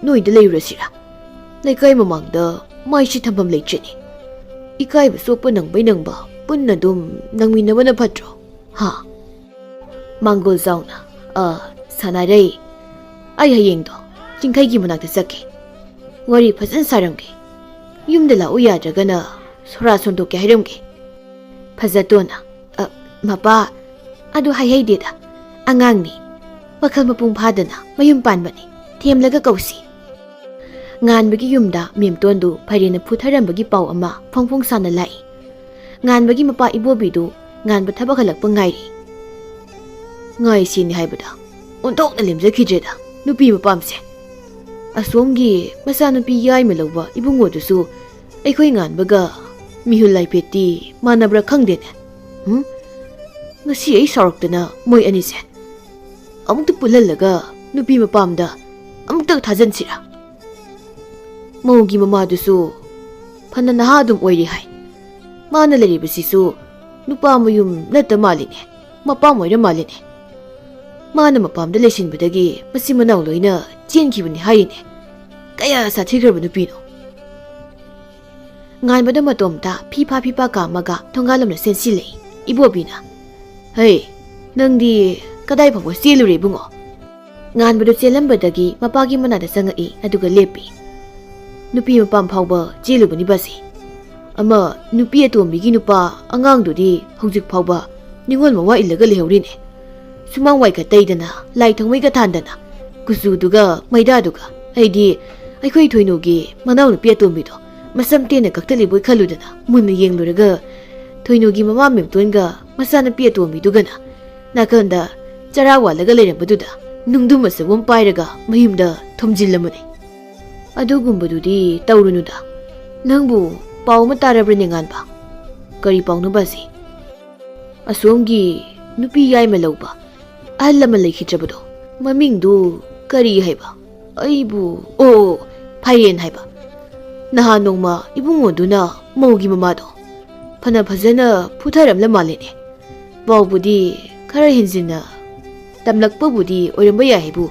ꯅꯣꯏꯗ ꯂꯩꯔꯨꯔꯁꯤꯔꯥ? ꯂꯩꯀꯥꯏ ꯃꯃꯥꯡꯗ ꯃꯥꯏꯁꯤ ꯊꯝꯐꯝ ꯂꯩꯇ꯭ꯔꯦꯅꯦ꯫ ꯏꯀꯥꯏꯕ ꯆꯣꯞꯄ ꯅꯪꯕꯩ ꯅꯪꯕ ꯄꯨꯟꯅ ꯑꯗꯨꯝ ꯅꯪꯃꯤꯟꯅꯕꯅ ꯐꯠꯇ꯭ꯔꯣ? ꯍꯥ?" ꯃꯥꯡꯒꯣꯜꯖꯥꯎꯅ, "ꯑ, ꯁꯥꯟꯅꯔꯩ, ꯑꯩ ꯍꯌꯦꯡꯗꯣ ꯆꯤꯡꯈꯩꯒꯤ ꯃꯅꯥꯛꯇ ꯆꯠꯀꯦ꯫ ꯋꯥꯔꯤ ꯐꯖꯅ ꯁꯥꯔꯝꯒꯦ꯫ ꯌꯨꯝꯗ ꯂꯥꯛꯎ ꯌꯥꯗ꯭ꯔꯒꯅ ꯁꯣꯔꯥ ꯁꯣꯟꯗꯣꯛꯀꯦ ꯍꯥꯏꯔꯝꯒꯦ꯫" ꯐꯖꯇꯣꯟꯅ, "ꯑ, ꯃꯄꯥ, ꯑꯗꯨ ꯍꯥꯏꯍꯩꯗꯦꯗ꯫ ꯑꯉꯥꯡꯅꯤ꯫ ꯋꯥꯈꯜ ꯃꯄꯨꯡ ꯐꯥꯗꯅ ꯃꯌꯨꯝ ꯄꯥꯟꯕꯅꯤ꯫ ꯊꯦꯝꯂꯒ ꯀꯧꯁꯤ꯫" ꯉꯥꯟꯕꯒꯤ ꯌꯨꯝꯗ ꯃꯦꯝꯇꯣꯟꯗꯨ ꯐꯥꯏꯔꯦꯟꯅ ꯐꯨꯊꯔꯝꯕꯒꯤ ꯄꯥꯎ ꯑꯃ ꯐꯣꯡ ꯐꯣꯡ ꯁꯥꯅ ꯂꯥꯛꯏ꯫ ꯉꯥꯟꯕꯒꯤ ꯃꯄꯥ ꯏꯕꯣꯕꯤꯗꯨ ꯉꯥꯟꯕ ꯊꯕꯛ ꯍꯜꯂꯛꯄ ꯉꯥꯏꯔꯤ꯫ ꯉꯥꯏꯁꯤꯅꯤ ꯍꯥꯏꯕꯗ ꯑꯣꯟꯊꯣꯛꯅ ꯂꯦꯝꯖꯈꯤꯗ꯭ꯔꯦꯗ ꯅꯨꯄꯤ ꯃꯄꯥꯝꯁꯦ꯫ ꯑꯁꯣꯝꯒꯤ ꯃꯆꯥꯅꯨꯄꯤ ꯌꯥꯏꯃ ꯂꯧꯕ ꯏꯕꯨꯡꯉꯣꯗꯨꯁꯨ ꯑꯩꯈꯣꯏ ꯉꯥꯟꯕꯒ ꯃꯤꯍꯨꯜ ꯂꯥꯏꯐꯦꯠꯇꯤ ꯃꯥꯟꯅꯕ꯭ꯔꯥ ꯈꯪꯗꯦꯅꯦ꯫ ꯎꯝ? ꯉꯁꯤ ꯑꯩ ꯁꯥꯎꯔꯛꯇꯅ ꯃꯣꯏ ꯑꯅꯤꯁꯦ ꯑꯃꯨꯛꯇ ꯄꯨꯜꯍꯜꯂꯒ ꯅꯨꯄꯤ ꯃꯄꯥꯝꯗ ꯑꯃꯨꯛꯇ ꯊꯥꯖꯤꯟꯁꯤꯔꯥ? ꯃꯧꯒꯤ ꯃꯃꯥꯗꯨꯁꯨ ꯐꯅ ꯅꯍꯥ ꯑꯗꯨꯝ ꯑꯣꯏꯔꯤ ꯍꯥꯏ꯫ ꯃꯥꯅ ꯂꯩꯔꯤꯕꯁꯤꯁꯨ ꯅꯨꯄꯥ ꯃꯌꯨꯝ ꯅꯠꯇ ꯃꯥꯜꯂꯤꯅꯦ, ꯃꯄꯥꯝ ꯑꯣꯏꯔ ꯃꯥꯜꯂꯤꯅꯦ꯫ ꯃꯥꯅ ꯃꯄꯥꯝꯗ ꯂꯩꯁꯤꯟꯕꯗꯒꯤ ꯃꯆꯤꯟ ꯃꯅꯥꯎ ꯂꯣꯏꯅ ꯆꯦꯟꯈꯤꯕꯅꯤ ꯍꯥꯏꯔꯤꯅꯦ꯫ ꯀꯌꯥ ꯁꯥꯊꯤꯈ꯭ꯔꯕ ꯅꯨꯄꯤꯅꯣ꯫ ꯉꯥꯟꯕꯗ ꯃꯇꯣꯝꯇ ꯐꯤꯐꯥ ꯐꯤꯐꯥ ꯀꯥꯝꯃꯒ ꯊꯣꯡꯒꯥꯜꯂꯣꯝꯗ ꯆꯦꯟꯁꯤꯜꯂꯛꯏ ꯏꯕꯣꯕꯤꯅ꯫ "ꯍꯩ, ꯅꯪꯗꯤ ꯀꯗꯥꯏ ꯐꯥꯎꯕ ꯆꯦꯜꯂꯨꯔꯦ ꯏꯕꯨꯡꯉꯣ?" ꯉꯥꯟꯕꯗꯨ ꯆꯦꯜꯂꯝꯕꯗꯒꯤ ꯃꯄꯥꯒꯤ ꯃꯅꯥꯛꯇ ꯆꯪꯉꯛꯏ, ꯑꯗꯨꯒ ꯂꯦꯞꯄꯤ꯫ "ꯅꯨꯄꯤ ꯃꯄꯥꯝ ꯐꯥꯎꯕ ꯆꯦꯜꯂꯨꯕꯅꯤ ꯕꯥꯁꯤ꯫ ꯑꯃ ꯅꯨꯄꯤ ꯑꯇꯣꯝꯕꯤꯒꯤ ꯅꯨꯄꯥ ꯑꯉꯥꯡꯗꯨꯗꯤ ꯍꯧꯖꯤꯛ ꯐꯥꯎꯕ ꯅꯤꯉꯣꯜ ꯃꯋꯥ ꯏꯜꯂꯒ ꯂꯩꯍꯧꯔꯤꯅꯦ꯫ ꯁꯨꯃꯥꯡ ꯋꯥꯏꯒ ꯇꯩꯗꯅ, ꯂꯥꯏ ꯊꯥꯎꯃꯩꯒ ꯊꯥꯟꯗꯅ, ꯀꯨꯆꯨꯗꯨꯒ ꯃꯩꯗꯥꯗꯨꯒ꯫ ꯑꯩꯗꯤ ꯑꯩꯈꯣꯏ ꯊꯣꯏꯅꯨꯒꯤ ꯃꯅꯥꯎꯅꯨꯄꯤ ꯑꯇꯣꯝꯕꯤꯗꯣ ꯃꯁꯝ ꯇꯦꯟꯅ ꯀꯛꯊꯠꯂꯤꯕꯣꯏ ꯈꯜꯂꯨꯗꯅ ꯃꯨꯟꯅ ꯌꯦꯡꯂꯨꯔꯒ ꯊꯣꯏꯅꯨꯒꯤ ꯃꯃꯥ ꯃꯦꯝꯇꯣꯟꯒ ꯃꯆꯥꯅꯨꯄꯤ ꯑꯇꯣꯝꯕꯤꯗꯨꯒꯅ ꯅꯥꯀꯟꯗ ꯆꯔꯥ ꯋꯥꯜꯂꯒ ꯂꯩꯔꯝꯕꯗꯨꯗ ꯅꯨꯡꯗꯨꯝ ꯑꯆꯧꯕ ꯑꯃ ꯄꯥꯏꯔꯒ ꯃꯌꯨꯝꯗ ꯊꯣꯝꯖꯤꯜꯂꯝꯕꯅꯤ꯫ ꯑꯗꯨꯒꯨꯝꯕꯗꯨꯗꯤ ꯇꯧꯔꯨꯅꯨꯗ꯫ ꯅꯪꯕꯨ ꯄꯥꯎ ꯑꯃ ꯇꯥꯔꯕ꯭ꯔꯅꯦ ꯉꯥꯟꯕ?" "ꯀꯔꯤ ꯄꯥꯎꯅꯣ ꯕꯥꯁꯤ?" "ꯑꯁꯣꯝꯒꯤ ꯅꯨꯄꯤ ꯌꯥꯏꯃ ꯂꯧꯕ ꯑꯍꯜ ꯂꯃꯟ ꯂꯩꯈꯤꯗ꯭ꯔꯕꯗꯣ, ꯃꯃꯤꯡꯗꯨ ꯀꯔꯤ ꯍꯥꯏꯕ? ꯑꯩꯕꯨ, ꯑꯣ, ꯑꯣ, ꯐꯥꯏꯔꯦꯟ ꯍꯥꯏꯕ꯫ ꯅꯍꯥꯟ ꯅꯣꯡꯃ ꯏꯕꯨꯡꯉꯣꯗꯨꯅ ꯃꯧꯒꯤ ꯃꯃꯥꯗꯣ ꯐꯅ ꯐꯖꯅ ꯐꯨꯊꯔꯝꯂ ꯃꯥꯜꯂꯦꯅꯦ꯫ ꯄꯥꯎꯕꯨꯗꯤ ꯈꯔ ꯍꯦꯟꯖꯤꯟꯅ ꯇꯝꯂꯛꯄꯕꯨꯗꯤ ꯑꯣꯏꯔꯝꯕ ꯌꯥꯏ ꯍꯥꯏꯕꯨ,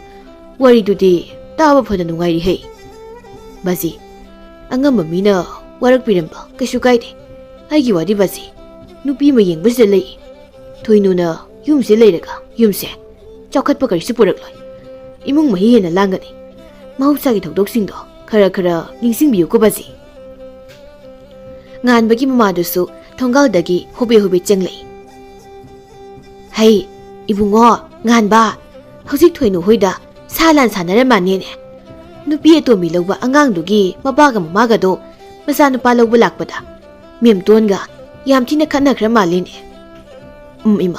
ꯋꯥꯔꯤꯗꯨꯗꯤ ꯇꯥꯕ ꯐꯅ ꯅꯨꯡꯉꯥꯏꯔꯤ ꯍꯩ꯫ ꯕꯥꯖꯤ, ꯑꯉꯝꯕ ꯃꯤꯅ ꯋꯥꯔꯛꯄꯤꯔꯝꯕ ꯀꯩꯁꯨ ꯀꯥꯏꯗꯦ꯫ ꯑꯩꯒꯤ ꯋꯥꯗꯤ ꯕꯥꯖꯤ, ꯅꯨꯄꯤ ꯑꯃ ꯌꯦꯡꯕꯁꯤꯗ ꯂꯩ꯫ ꯊꯣꯏꯅꯨꯅ ꯌꯨꯝꯁꯤꯗ ꯂꯩꯔꯒ ꯌꯨꯝꯁꯦ ꯆꯥꯎꯈꯠꯄ ꯀꯔꯤꯁꯨ ꯄꯨꯔꯛꯂꯣꯏ꯫ ꯏꯃꯨꯡ ꯃꯍꯤ ꯍꯦꯟꯅ ꯂꯥꯡꯒꯅꯤ꯫ ꯃꯍꯧꯁꯥꯒꯤ ꯊꯧꯗꯣꯛꯁꯤꯡꯗꯣ ꯈꯔ ꯈꯔ ꯅꯤꯡꯁꯤꯡꯕꯤꯌꯨꯀꯣ ꯕꯥꯖꯤ꯫ ꯉꯥꯟꯕꯒꯤ ꯃꯃꯥꯗꯨꯁꯨ ꯊꯣꯡꯒꯥꯜꯗꯒꯤ ꯍꯣꯕꯦ ꯍꯣꯕꯦ ꯆꯪꯂꯛꯏ꯫ ꯍꯩ, ꯏꯕꯨꯡꯉꯣ, ꯉꯥꯟꯕ, ꯍꯧꯖꯤꯛ ꯊꯣꯏꯅꯨ ꯍꯣꯏꯗ ꯁꯥ ꯂꯥꯟ ꯁꯥꯟꯅꯔꯝꯃꯅꯦꯅꯦ꯫ ꯅꯨꯄꯤ ꯑꯇꯣꯝꯕꯤ ꯂꯧꯕ ꯑꯉꯥꯡꯗꯨꯒꯤ ꯃꯄꯥꯒ ꯃꯃꯥꯒꯗꯣ ꯃꯆꯥꯅꯨꯄꯥ ꯂꯧꯕ ꯂꯥꯛꯄꯗ ꯃꯦꯝꯇꯣꯟꯒ ꯌꯥꯝ ꯊꯤꯅ ꯈꯠꯅꯈ꯭ꯔ ꯃꯥꯜꯂꯦꯅꯦ꯫ ꯎꯝ, ꯏꯃꯥ,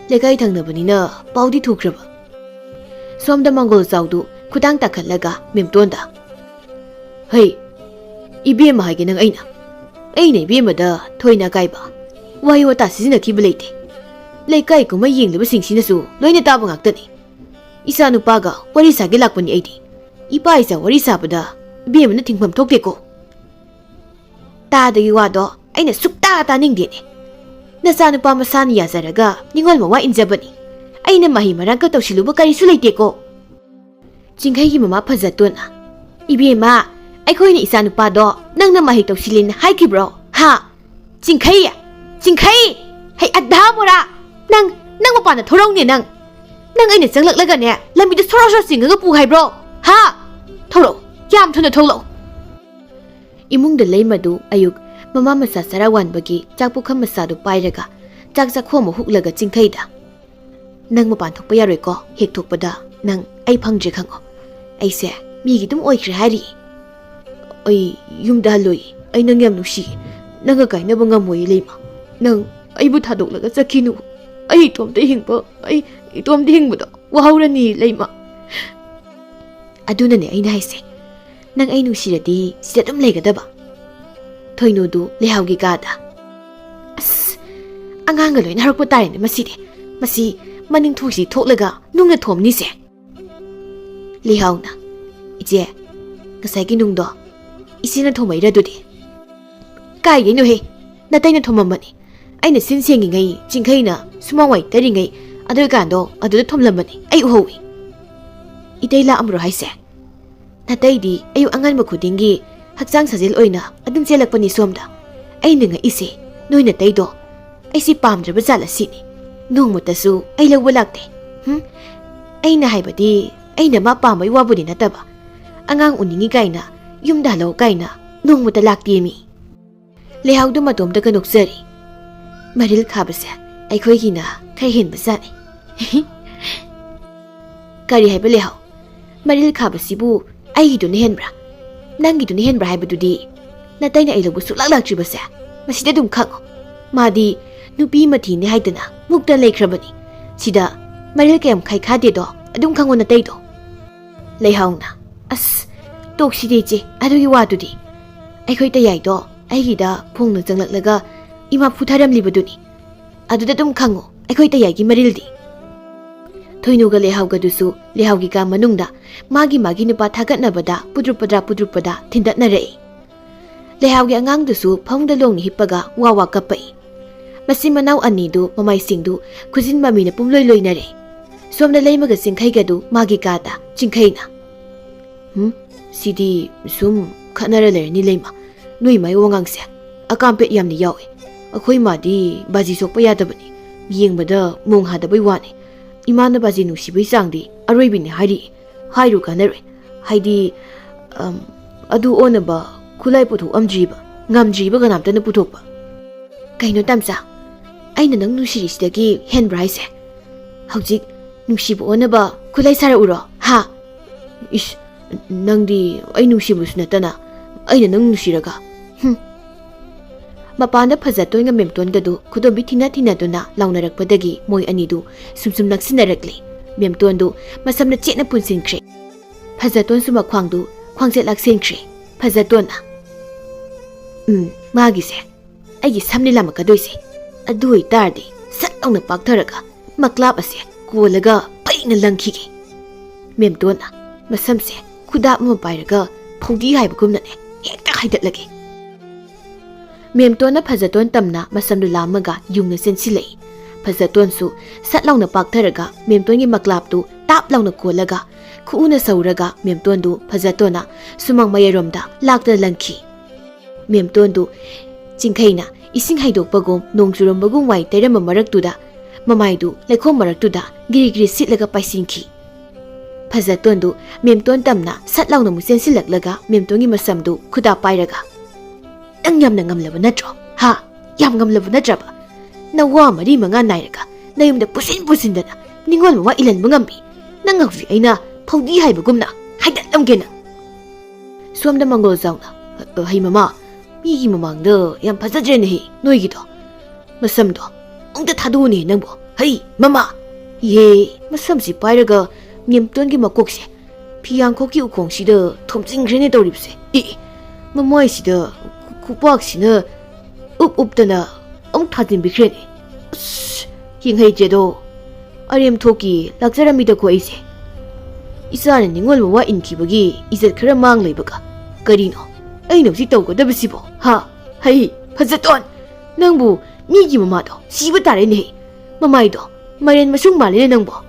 ꯂꯩꯀꯥꯏ ꯊꯪꯅꯕꯅꯤꯅ ꯄꯥꯎꯗꯤ ꯊꯨꯈ꯭ꯔꯕ꯫ ꯁꯣꯝꯗ ꯃꯪꯒꯣꯜ ꯆꯥꯎꯗꯨ ꯈꯨꯗꯥꯡ ꯇꯥꯈꯠꯂꯒ ꯃꯦꯝꯇꯣꯟꯗ, "ꯍꯩ, ꯏꯕꯦꯝꯃ ꯍꯥꯏꯒꯦ ꯅꯪ ꯑꯩꯅ? ꯑꯩꯅ ꯏꯕꯦꯝꯃꯗ ꯊꯣꯏꯅ ꯑꯀꯥꯏꯕ ꯋꯥꯍꯩ ꯋꯥꯇꯥ ꯁꯤꯖꯤꯟꯅꯈꯤꯕ ꯂꯩꯇꯦ꯫ ꯂꯩꯀꯥꯏ ꯀꯨꯝꯍꯩ ꯌꯦꯡꯂꯤꯕꯁꯤꯡꯁꯤꯅꯁꯨ ꯂꯣꯏꯅ ꯇꯥꯕ ꯉꯥꯛꯇꯅꯤ꯫ ꯏꯆꯥ ꯅꯨꯄꯥꯒ ꯋꯥꯔꯤ ꯁꯥꯒꯦ ꯂꯥꯛꯄꯅꯤ ꯑꯩꯗꯤ꯫ ꯏꯄꯥ ꯏꯆꯥ ꯋꯥꯔꯤ ꯁꯥꯕꯗ ꯏꯕꯦꯝꯃꯅ ꯊꯤꯡꯐꯝ ꯊꯣꯛꯇꯦꯀꯣ꯫" "ꯇꯥꯗꯒꯤ ꯋꯥꯗꯣ ꯑꯩꯅ ꯁꯨꯛꯇꯥ ꯇꯥꯅꯤꯡꯗꯦꯅꯦ꯫ ꯅꯆꯥꯅꯨꯄꯥ ꯃꯁꯥꯅ ꯌꯥꯖꯔꯒ ꯅꯤꯡꯉꯣꯜ ꯃꯋꯥ ꯏꯟꯖꯕꯅꯤ꯫ ꯑꯩꯅ ꯃꯍꯩ ꯃꯔꯥꯡ ꯈꯛ ꯇꯧꯁꯤꯜꯂꯨꯕ ꯀꯔꯤꯁꯨ ꯂꯩꯇꯦꯀꯣ꯫" ꯆꯤꯡꯈꯩꯒꯤ ꯃꯃꯥ ꯐꯖꯇꯣꯟꯅ, "ꯏꯕꯦꯝꯃ, ꯑꯩꯈꯣꯏꯅ ꯏꯆꯥꯅꯨꯄꯥꯗꯣ ꯅꯪꯅ ꯃꯍꯩ ꯇꯧꯁꯤꯜꯂꯦꯅ ꯍꯥꯏꯈꯤꯕ꯭ꯔꯣ? ꯍꯥ? ꯆꯤꯡꯈꯩ! ꯆꯤꯡꯈꯩ! ꯍꯩ, ꯑꯙꯥ ꯃꯣꯔꯥ! ꯅꯪ, ꯅꯪ ꯃꯄꯥꯟꯗ ꯊꯣꯔꯛꯎꯅꯦ ꯅꯪ! ꯅꯪ ꯑꯩꯅ ꯆꯪꯂꯛꯂꯒꯅꯦ, ꯂꯝꯕꯤꯗ ꯁꯣꯔꯣ ꯁꯣꯔꯣ ꯆꯤꯡꯉꯒ ꯄꯨ ꯍꯥꯏꯕ꯭ꯔꯣ? ꯍꯥ? ꯊꯣꯛꯂꯛꯑꯣ! ꯌꯥꯝ ꯊꯨꯅ ꯊꯣꯛꯂꯛꯑꯣ!" ꯏꯃꯨꯡꯗ ꯂꯩꯃꯗꯨ ꯑꯌꯨꯛ ꯃꯃꯥ ꯃꯆꯥ ꯆꯔꯥ ꯋꯥꯟꯕꯒꯤ ꯆꯥꯛ ꯄꯨꯈꯝ ꯃꯆꯥꯗꯨ ꯄꯥꯏꯔꯒ ꯆꯥꯛ ꯆꯥꯛꯈꯣꯝ ꯑꯃ ꯍꯨꯛꯂꯒ ꯆꯤꯡꯈꯩꯗ, "ꯅꯪ ꯃꯄꯥꯟ ꯊꯣꯛꯄ ꯌꯥꯔꯣꯏꯀꯣ꯫ ꯍꯦꯛ ꯊꯣꯛꯄꯗ ꯅꯪ ꯑꯩ ꯐꯪꯗ꯭ꯔꯦ ꯈꯪꯉꯣ꯫ ꯑꯩꯁꯦ ꯃꯤꯒꯤ ꯑꯗꯨꯝ ꯑꯣꯏꯈ꯭ꯔꯦ ꯍꯥꯏꯔꯤ꯫ ꯑꯩ ꯌꯨꯝꯗ ꯍꯜꯂꯣꯏ꯫ ꯑꯩ ꯅꯪ ꯌꯥꯝ ꯅꯨꯡꯁꯤ꯫ ꯅꯪꯒ ꯀꯥꯏꯅꯕ ꯉꯝꯃꯣꯏ ꯂꯩꯃ꯫ ꯅꯪ ꯑꯩꯕꯨ ꯊꯥꯗꯣꯛꯂꯒ ꯆꯠꯈꯤꯅꯨ꯫ ꯑꯩ ꯏꯇꯣꯝꯇ ꯍꯤꯡꯕ, ꯑꯩ ꯏꯇꯣꯝꯇ ꯍꯤꯡꯕꯗꯣ ꯋꯥꯍꯧꯔꯅꯤ ꯂꯩꯃ꯫" ꯑꯗꯨꯅꯅꯦ ꯑꯩꯅ ꯍꯥꯏꯁꯦ, ꯅꯪ ꯑꯩ ꯅꯨꯡꯁꯤꯔꯗꯤ ꯁꯤꯗ ꯑꯗꯨꯝ ꯂꯩꯒꯗꯕ꯫ ꯊꯣꯏꯅꯨꯗꯨ ꯂꯩꯍꯥꯎꯒꯤ ꯀꯥꯗ꯫ "ꯑꯁ, ꯑꯉꯥꯡꯒ ꯂꯣꯏꯅ ꯍꯧꯔꯛꯄ ꯇꯥꯔꯦꯅꯦ ꯃꯁꯤꯗꯤ꯫ ꯃꯁꯤ ꯃꯅꯤꯡ ꯊꯣꯡꯁꯤ ꯊꯣꯛꯂꯒ ꯅꯨꯡꯅ ꯊꯣꯝꯅꯤꯁꯦ꯫" ꯂꯩꯍꯥꯎꯅ, "ꯏꯆꯦ, ꯉꯁꯥꯏꯒꯤ ꯅꯨꯡꯗꯣ ꯏꯆꯦꯅ ꯊꯣꯝꯃꯛꯏꯔ ꯑꯗꯨꯗꯤ?" "ꯀꯥꯏꯗꯩꯅꯣꯍꯦ? ꯅꯇꯩꯅ ꯊꯣꯝꯃꯝꯕꯅꯤ꯫ ꯑꯩꯅ ꯁꯤꯟ ꯁꯦꯡꯉꯤꯉꯩ, ꯆꯤꯡꯈꯩꯅ ꯁꯨꯃꯥꯡ ꯋꯥꯏ ꯇꯩꯔꯤꯉꯩ, ꯑꯗꯨꯒꯤ ꯀꯥꯟꯗꯣ ꯑꯗꯨꯗ ꯊꯣꯝꯂꯝꯕꯅꯤ, ꯑꯩ ꯎꯍꯧꯏ꯫ ꯏꯇꯩ ꯂꯥꯛꯑꯝꯕ꯭ꯔꯣ ꯍꯥꯏꯁꯦ? ꯅꯥꯇꯩꯗꯤ ꯑꯌꯨꯛ ꯑꯉꯟꯕ ꯈꯨꯗꯤꯡꯒꯤ ꯍꯛꯆꯥꯡ ꯁꯥꯖꯦꯜ ꯑꯣꯏꯅ ꯑꯗꯨꯝ ꯆꯦꯜꯂꯛꯄꯅꯤ ꯁꯣꯝꯗ꯫ ꯑꯩꯅ ꯉꯛꯏꯁꯦ ꯅꯣꯏ ꯅꯥꯇꯩꯗꯣ꯫ ꯑꯩꯁꯤ ꯄꯥꯝꯗ꯭ꯔꯕ ꯖꯥꯠꯂ ꯁꯤꯅꯤ꯫ ꯅꯣꯡꯃꯇꯁꯨ ꯑꯩ ꯂꯧꯕ ꯂꯥꯛꯇꯦ꯫ ꯍꯨꯝ? ꯑꯩꯅ ꯍꯥꯏꯕꯗꯤ ꯑꯩꯅ ꯃꯥ ꯄꯥꯝꯕꯩ ꯋꯥꯕꯨꯗꯤ ꯅꯠꯇꯕ꯫ ꯑꯉꯥꯡ ꯎꯅꯤꯡꯉꯤ ꯀꯥꯏꯅ, ꯌꯨꯝꯗ ꯍꯜꯂꯛꯑꯣ ꯀꯥꯏꯅ ꯅꯣꯡꯃꯇ ꯂꯥꯛꯇꯦꯃꯤ꯫ ꯂꯩꯍꯥꯎꯗꯨ ꯃꯇꯣꯝꯇꯒ ꯅꯣꯛꯆꯔꯤ꯫ ꯃꯔꯤꯜ ꯈꯥꯕꯁꯦ ꯑꯩꯈꯣꯏꯒꯤꯅ ꯈꯔ ꯍꯦꯟꯕ ꯖꯥꯠꯅꯤ꯫ ꯀꯔꯤ ꯍꯥꯏꯕ ꯂꯩꯍꯥꯎ? ꯃꯔꯤꯜ ꯈꯥꯕꯁꯤꯕꯨ ꯑꯩꯒꯤꯗꯨꯅ ꯍꯦꯟꯕ꯭ꯔꯥ? ꯅꯪꯒꯤꯗꯨꯅ ꯍꯦꯟꯕ꯭ꯔꯥ ꯍꯥꯏꯕꯗꯨꯗꯤ? ꯅꯥꯇꯩꯅ ꯑꯩ ꯂꯧꯕ ꯁꯨꯛꯂꯥꯛ ꯂꯥꯛꯇ꯭ꯔꯤꯕꯁꯦ ꯃꯁꯤꯗ ꯑꯗꯨꯝ ꯈꯪꯉꯣ꯫ ꯃꯥꯗꯤ ꯅꯨꯄꯤ ꯃꯊꯤꯅꯦ ꯍꯥꯏꯗꯅ ꯃꯨꯛꯇ ꯂꯩꯈ꯭ꯔꯕꯅꯤ꯫ ꯁꯤꯗ ꯃꯔꯤꯜ ꯀꯌꯥꯝ ꯈꯥꯏꯈꯥꯗꯦꯗꯣ ꯑꯗꯨꯝ ꯈꯪꯉꯣ ꯅꯥꯇꯩꯗꯣ꯫ ꯂꯩꯍꯥꯎꯅ, "ꯑꯁ, ꯇꯣꯛꯁꯤꯗ ꯏꯆꯦ, ꯑꯗꯨꯒꯤ ꯋꯥꯗꯨꯗꯤ꯫ ꯑꯩꯈꯣꯏ ꯇꯌꯥꯏꯗꯣ ꯑꯩꯒꯤꯗ ꯐꯣꯡꯅ ꯆꯪꯂꯛꯂꯒ ꯏꯃꯥ ꯐꯨꯊꯔꯝꯂꯤꯕꯗꯨꯅꯤ꯫ ꯑꯗꯨꯗ ꯑꯗꯨꯝ ꯈꯪꯉꯨ, ꯑꯩꯈꯣꯏ ꯇꯌꯥꯏꯒꯤ ꯃꯔꯤꯜꯗꯤ꯫" ꯊꯣꯏꯅꯨꯒ ꯂꯩꯍꯥꯎꯒꯗꯨꯁꯨ ꯂꯩꯍꯥꯎꯒꯤ ꯀꯥ ꯃꯅꯨꯡꯗ ꯃꯥꯒꯤ ꯃꯥꯒꯤ ꯅꯨꯄꯥ ꯊꯥꯒꯠꯅꯕꯗ ꯄꯨꯗ꯭ꯔꯨꯞ ꯄꯗ꯭ꯔꯥ ꯄꯨꯗ꯭ꯔꯨꯞ ꯄꯗ꯭ꯔꯥ ꯊꯤꯟꯗꯠꯅꯔꯛꯏ꯫ ꯂꯩꯍꯥꯎꯒꯤ ꯑꯉꯥꯡꯗꯨꯁꯨ ꯐꯃꯨꯡꯗ ꯂꯣꯡꯅ ꯍꯤꯞꯄꯒ ꯋꯥ ꯋꯥ ꯀꯞꯄꯛꯏ꯫ ꯃꯆꯤꯟ ꯃꯅꯥꯎ ꯑꯅꯤꯗꯨ ꯃꯃꯥꯏꯁꯤꯡꯗꯨ ꯈꯨꯖꯤꯟ ꯃꯃꯤꯅ ꯄꯨꯝꯂꯣꯏ ꯂꯣꯏꯅꯔꯦ꯫ ꯁꯣꯝꯗ ꯂꯩꯃꯒ ꯆꯤꯡꯈꯩꯒꯗꯨ ꯃꯥꯒꯤ ꯀꯥꯗ꯫ ꯆꯤꯡꯈꯩꯅ, "ꯍꯨꯝ, ꯁꯤꯗꯤ ꯁꯨꯝ ꯈꯠꯅꯔ ꯂꯩꯔꯅꯤ ꯂꯩꯃ꯫ ꯅꯣꯏ ꯃꯥꯏ ꯋꯥꯉꯥꯡꯁꯦ ꯑꯀꯥꯝꯄꯦꯠ ꯌꯥꯝꯅ ꯌꯥꯎꯏ꯫ ꯑꯩꯈꯣꯏ ꯃꯥꯗꯤ ꯕꯥꯖꯤ ꯁꯣꯛꯄ ꯌꯥꯗꯕꯅꯤ꯫ ꯌꯦꯡꯕꯗ ꯃꯣꯡ ꯍꯥꯗꯕꯩ ꯋꯥꯅꯤ꯫ ꯏꯃꯥꯅ ꯕꯥꯖꯤ ꯅꯨꯡꯁꯤꯕꯩ ꯆꯥꯡꯗꯤ ꯑꯔꯣꯏꯕꯤꯅꯤ ꯍꯥꯏꯔꯤ꯫ ꯍꯥꯏꯔꯨ ꯀꯥꯟꯅꯔꯣꯏ꯫ ꯍꯥꯏꯗꯤ, ꯑꯝ, ꯑꯗꯨ ꯑꯣꯟꯅꯕ ꯈꯨꯠꯂꯥꯏ ꯄꯨꯊꯣꯛꯑꯝꯗ꯭ꯔꯤꯕ, ꯉꯝꯗ꯭ꯔꯤꯕ ꯀꯅꯥꯝꯇꯅ ꯄꯨꯊꯣꯛꯄ꯫" "ꯀꯩꯅꯣ ꯇꯝꯆꯥ, ꯑꯩꯅ ꯅꯪ ꯅꯨꯡꯁꯤꯔꯤꯁꯤꯗꯒꯤ ꯍꯦꯟꯕ꯭ꯔꯥ ꯍꯥꯏꯁꯦ? ꯍꯧꯖꯤꯛ ꯅꯨꯡꯁꯤꯕ ꯑꯣꯟꯅꯕ ꯈꯨꯠꯂꯥꯏ ꯁꯥꯔꯛꯎꯔꯣ, ꯍꯥ?" "ꯏꯁ, ꯅꯪꯗꯤ ꯑꯩ ꯅꯨꯡꯁꯤꯕꯁꯨ ꯅꯠꯇꯅ ꯑꯩꯅ ꯅꯪ ꯅꯨꯡꯁꯤꯔꯒ꯫ ꯍꯨꯝ꯫" ꯃꯄꯥꯟꯗ ꯐꯖꯇꯣꯟꯒ ꯃꯦꯝꯇꯣꯟꯒꯗꯨ ꯈꯨꯗꯣꯝꯕꯤ ꯊꯤꯟꯅ ꯊꯤꯟꯅꯗꯨꯅ ꯂꯥꯎꯅꯔꯛꯄꯗꯒꯤ ꯃꯣꯏ ꯑꯅꯤꯗꯨ ꯁꯨꯝ ꯁꯨꯝ ꯅꯛꯁꯤꯟꯅꯔꯛꯂꯦ꯫ ꯃꯦꯝꯇꯣꯟꯗꯨ ꯃꯁꯝꯅ ꯆꯦꯠꯅ ꯄꯨꯟꯁꯤꯟꯈ꯭ꯔꯦ꯫ ꯐꯖꯇꯣꯟꯁꯨ ꯃꯈ꯭ꯋꯥꯡꯗꯨ ꯈ꯭ꯋꯥꯡꯆꯦꯠ ꯂꯥꯛꯁꯤꯟꯈ꯭ꯔꯦ꯫ ꯐꯖꯇꯣꯟꯅ, "ꯎꯝ, ꯃꯥꯒꯤꯁꯦ ꯑꯩꯒꯤ ꯁꯝꯅꯤ ꯂꯥꯝꯃꯛꯀꯗꯣꯏꯁꯦ꯫ ꯑꯗꯨ ꯑꯣꯏꯇꯥꯔꯗꯤ ꯁꯠ ꯂꯥꯎꯅ ꯄꯥꯛꯊꯔꯒ ꯃꯀ꯭ꯂꯥꯞ ꯑꯁꯦ ꯀꯣꯜꯂꯒ ꯐꯩꯅ ꯂꯪꯈꯤꯒꯦ꯫" ꯃꯦꯝꯇꯣꯟꯅ ꯃꯁꯝꯁꯦ ꯈꯨꯗꯥꯞ ꯑꯃ ꯄꯥꯏꯔꯒ ꯐꯧꯗꯤ ꯍꯥꯏꯕꯒꯨꯝꯅꯅꯦ ꯍꯦꯛꯇ ꯍꯥꯏꯗꯠꯂꯒꯦ꯫ ꯃꯦꯝꯇꯣꯟꯅ ꯐꯖꯇꯣꯟ ꯇꯝꯅ ꯃꯁꯝꯗꯨ ꯂꯥꯝꯃꯒ ꯌꯨꯡꯅ ꯆꯦꯟꯁꯤꯜꯂꯛꯏ꯫ ꯐꯖꯇꯣꯟꯁꯨ ꯁꯠ ꯂꯥꯎꯅ ꯄꯥꯛꯊꯔꯒ ꯃꯦꯝꯇꯣꯟꯒꯤ ꯃꯀ꯭ꯂꯥꯞꯇꯨ ꯇꯥꯞ ꯂꯥꯎꯅ ꯀꯣꯜꯂꯒ ꯈꯨꯎꯅ ꯁꯧꯔꯒ ꯃꯦꯝꯇꯣꯟꯗꯨ ꯐꯖꯇꯣꯟꯅ ꯁꯨꯃꯥꯡ ꯃꯌꯥꯏꯔꯣꯝꯗ ꯂꯥꯛꯇꯅ ꯂꯪꯈꯤ꯫ ꯃꯦꯝꯇꯣꯟꯗꯨ ꯆꯤꯡꯈꯩꯅ ꯏꯁꯤꯡ ꯍꯩꯗꯣꯛꯄꯒꯨꯝ ꯅꯣꯡ ꯆꯨꯔꯝꯕꯒꯨꯝ ꯋꯥꯏ ꯇꯩꯔꯝꯕ ꯃꯔꯛꯇꯨꯗ ꯃꯃꯥꯏꯗꯨ ꯂꯩꯈꯣꯝ ꯃꯔꯛꯇꯨꯗ ꯒꯤꯔꯤ ꯒꯤꯔꯤ ꯁꯤꯠꯂꯒ ꯄꯥꯏꯁꯤꯟꯈꯤ꯫ ꯐꯖꯇꯣꯟꯗꯨ ꯃꯦꯝꯇꯣꯟ ꯇꯝꯅ ꯁꯠ ꯂꯥꯎꯅ ꯑꯃꯨꯛ ꯆꯦꯟꯁꯤꯜꯂꯛꯂꯒ ꯃꯦꯝꯇꯣꯟꯒꯤ ꯃꯁꯝꯗꯨ ꯈꯨꯗꯥ ꯄꯥꯏꯔꯒ, "ꯅꯪ ꯌꯥꯝꯅ ꯉꯝꯂꯕ ꯅꯠꯇ꯭ꯔꯣ? ꯍꯥ? ꯌꯥꯝ ꯉꯝꯂꯕ ꯅꯠꯇ꯭ꯔꯕ? ꯅꯋꯥ ꯃꯔꯤ ꯃꯉꯥ ꯅꯥꯏꯔꯒ ꯅꯌꯨꯝꯗ ꯄꯨꯁꯤꯟ ꯄꯨꯁꯤꯟꯗꯅ ꯅꯤꯡꯉꯣꯜ ꯃꯋꯥ ꯏꯜꯍꯟꯕ ꯉꯝꯕꯤ ꯅꯪ ꯍꯧꯖꯤꯛ ꯑꯩꯅ ꯐꯧꯗꯤ ꯍꯥꯏꯕꯒꯨꯝꯅ ꯍꯥꯏꯗꯠꯂꯝꯒꯦ ꯅꯪ!" ꯁꯣꯝꯗ ꯃꯪꯒꯣꯜ ꯆꯥꯎꯅ, "ꯍꯩ ꯃꯃꯥ, ꯃꯤꯒꯤ ꯃꯃꯥꯡꯗ ꯌꯥꯝ ꯐꯖꯗ꯭ꯔꯦꯅꯦꯍꯦ ꯅꯣꯏꯒꯤꯗꯣ꯫ ꯃꯁꯝꯗꯣ ꯑꯝꯇ ꯊꯥꯗꯣꯛꯎꯅꯦ ꯅꯪꯕꯣ꯫ ꯍꯩ ꯃꯃꯥ!" ꯏꯍꯦ, ꯃꯁꯝꯁꯤ ꯄꯥꯏꯔꯒ ꯃꯦꯝꯇꯣꯟꯒꯤ ꯃꯀꯣꯛꯁꯦ ꯐꯤꯌꯥꯡꯈꯣꯛꯀꯤ ꯎꯈꯣꯡꯁꯤꯗ ꯊꯣꯝꯖꯤꯟꯈ꯭ꯔꯦꯅꯦ ꯇꯧꯔꯤꯕꯁꯦ꯫ ꯑꯦ, ꯃꯃꯥꯏꯁꯤꯗ ꯈꯨꯄꯥꯛꯁꯤꯅ ꯎꯞ ꯎꯞꯇꯅ ꯑꯃꯨꯛ ꯊꯥꯖꯤꯟꯕꯤꯈ꯭ꯔꯦꯅꯦ꯫ ꯑꯁ, ꯌꯦꯡꯍꯩꯗ꯭ꯔꯦꯗꯣ꯫ ꯑꯔꯦꯝ ꯊꯣꯛꯀꯤ ꯂꯥꯛꯆꯔꯝꯃꯤꯗꯀꯣ ꯑꯩꯁꯦ꯫ ꯏꯆꯥꯅ ꯅꯤꯡꯉꯣꯜ ꯃꯋꯥ ꯏꯟꯈꯤꯕꯒꯤ ꯏꯖꯠ ꯈꯔ ꯃꯥꯡ ꯂꯩꯕꯒ꯫ ꯀꯔꯤꯅꯣ ꯑꯩꯅ ꯍꯧꯖꯤꯛ ꯇꯧꯒꯗꯕꯁꯤꯕꯣ? ꯍꯥ? ꯍꯩ, ꯐꯖꯇꯣꯟ! ꯅꯪꯕꯨ ꯃꯤꯒꯤ ꯃꯃꯥꯗꯣ ꯁꯤꯕ ꯇꯥꯔꯦꯅꯦꯍꯦ꯫ ꯃꯃꯥꯏꯗꯣ ꯃꯥꯏꯔꯦꯟ ꯃꯁꯨꯡ ꯃꯥꯜꯂꯦꯅꯦ ꯅꯪꯕꯣ꯫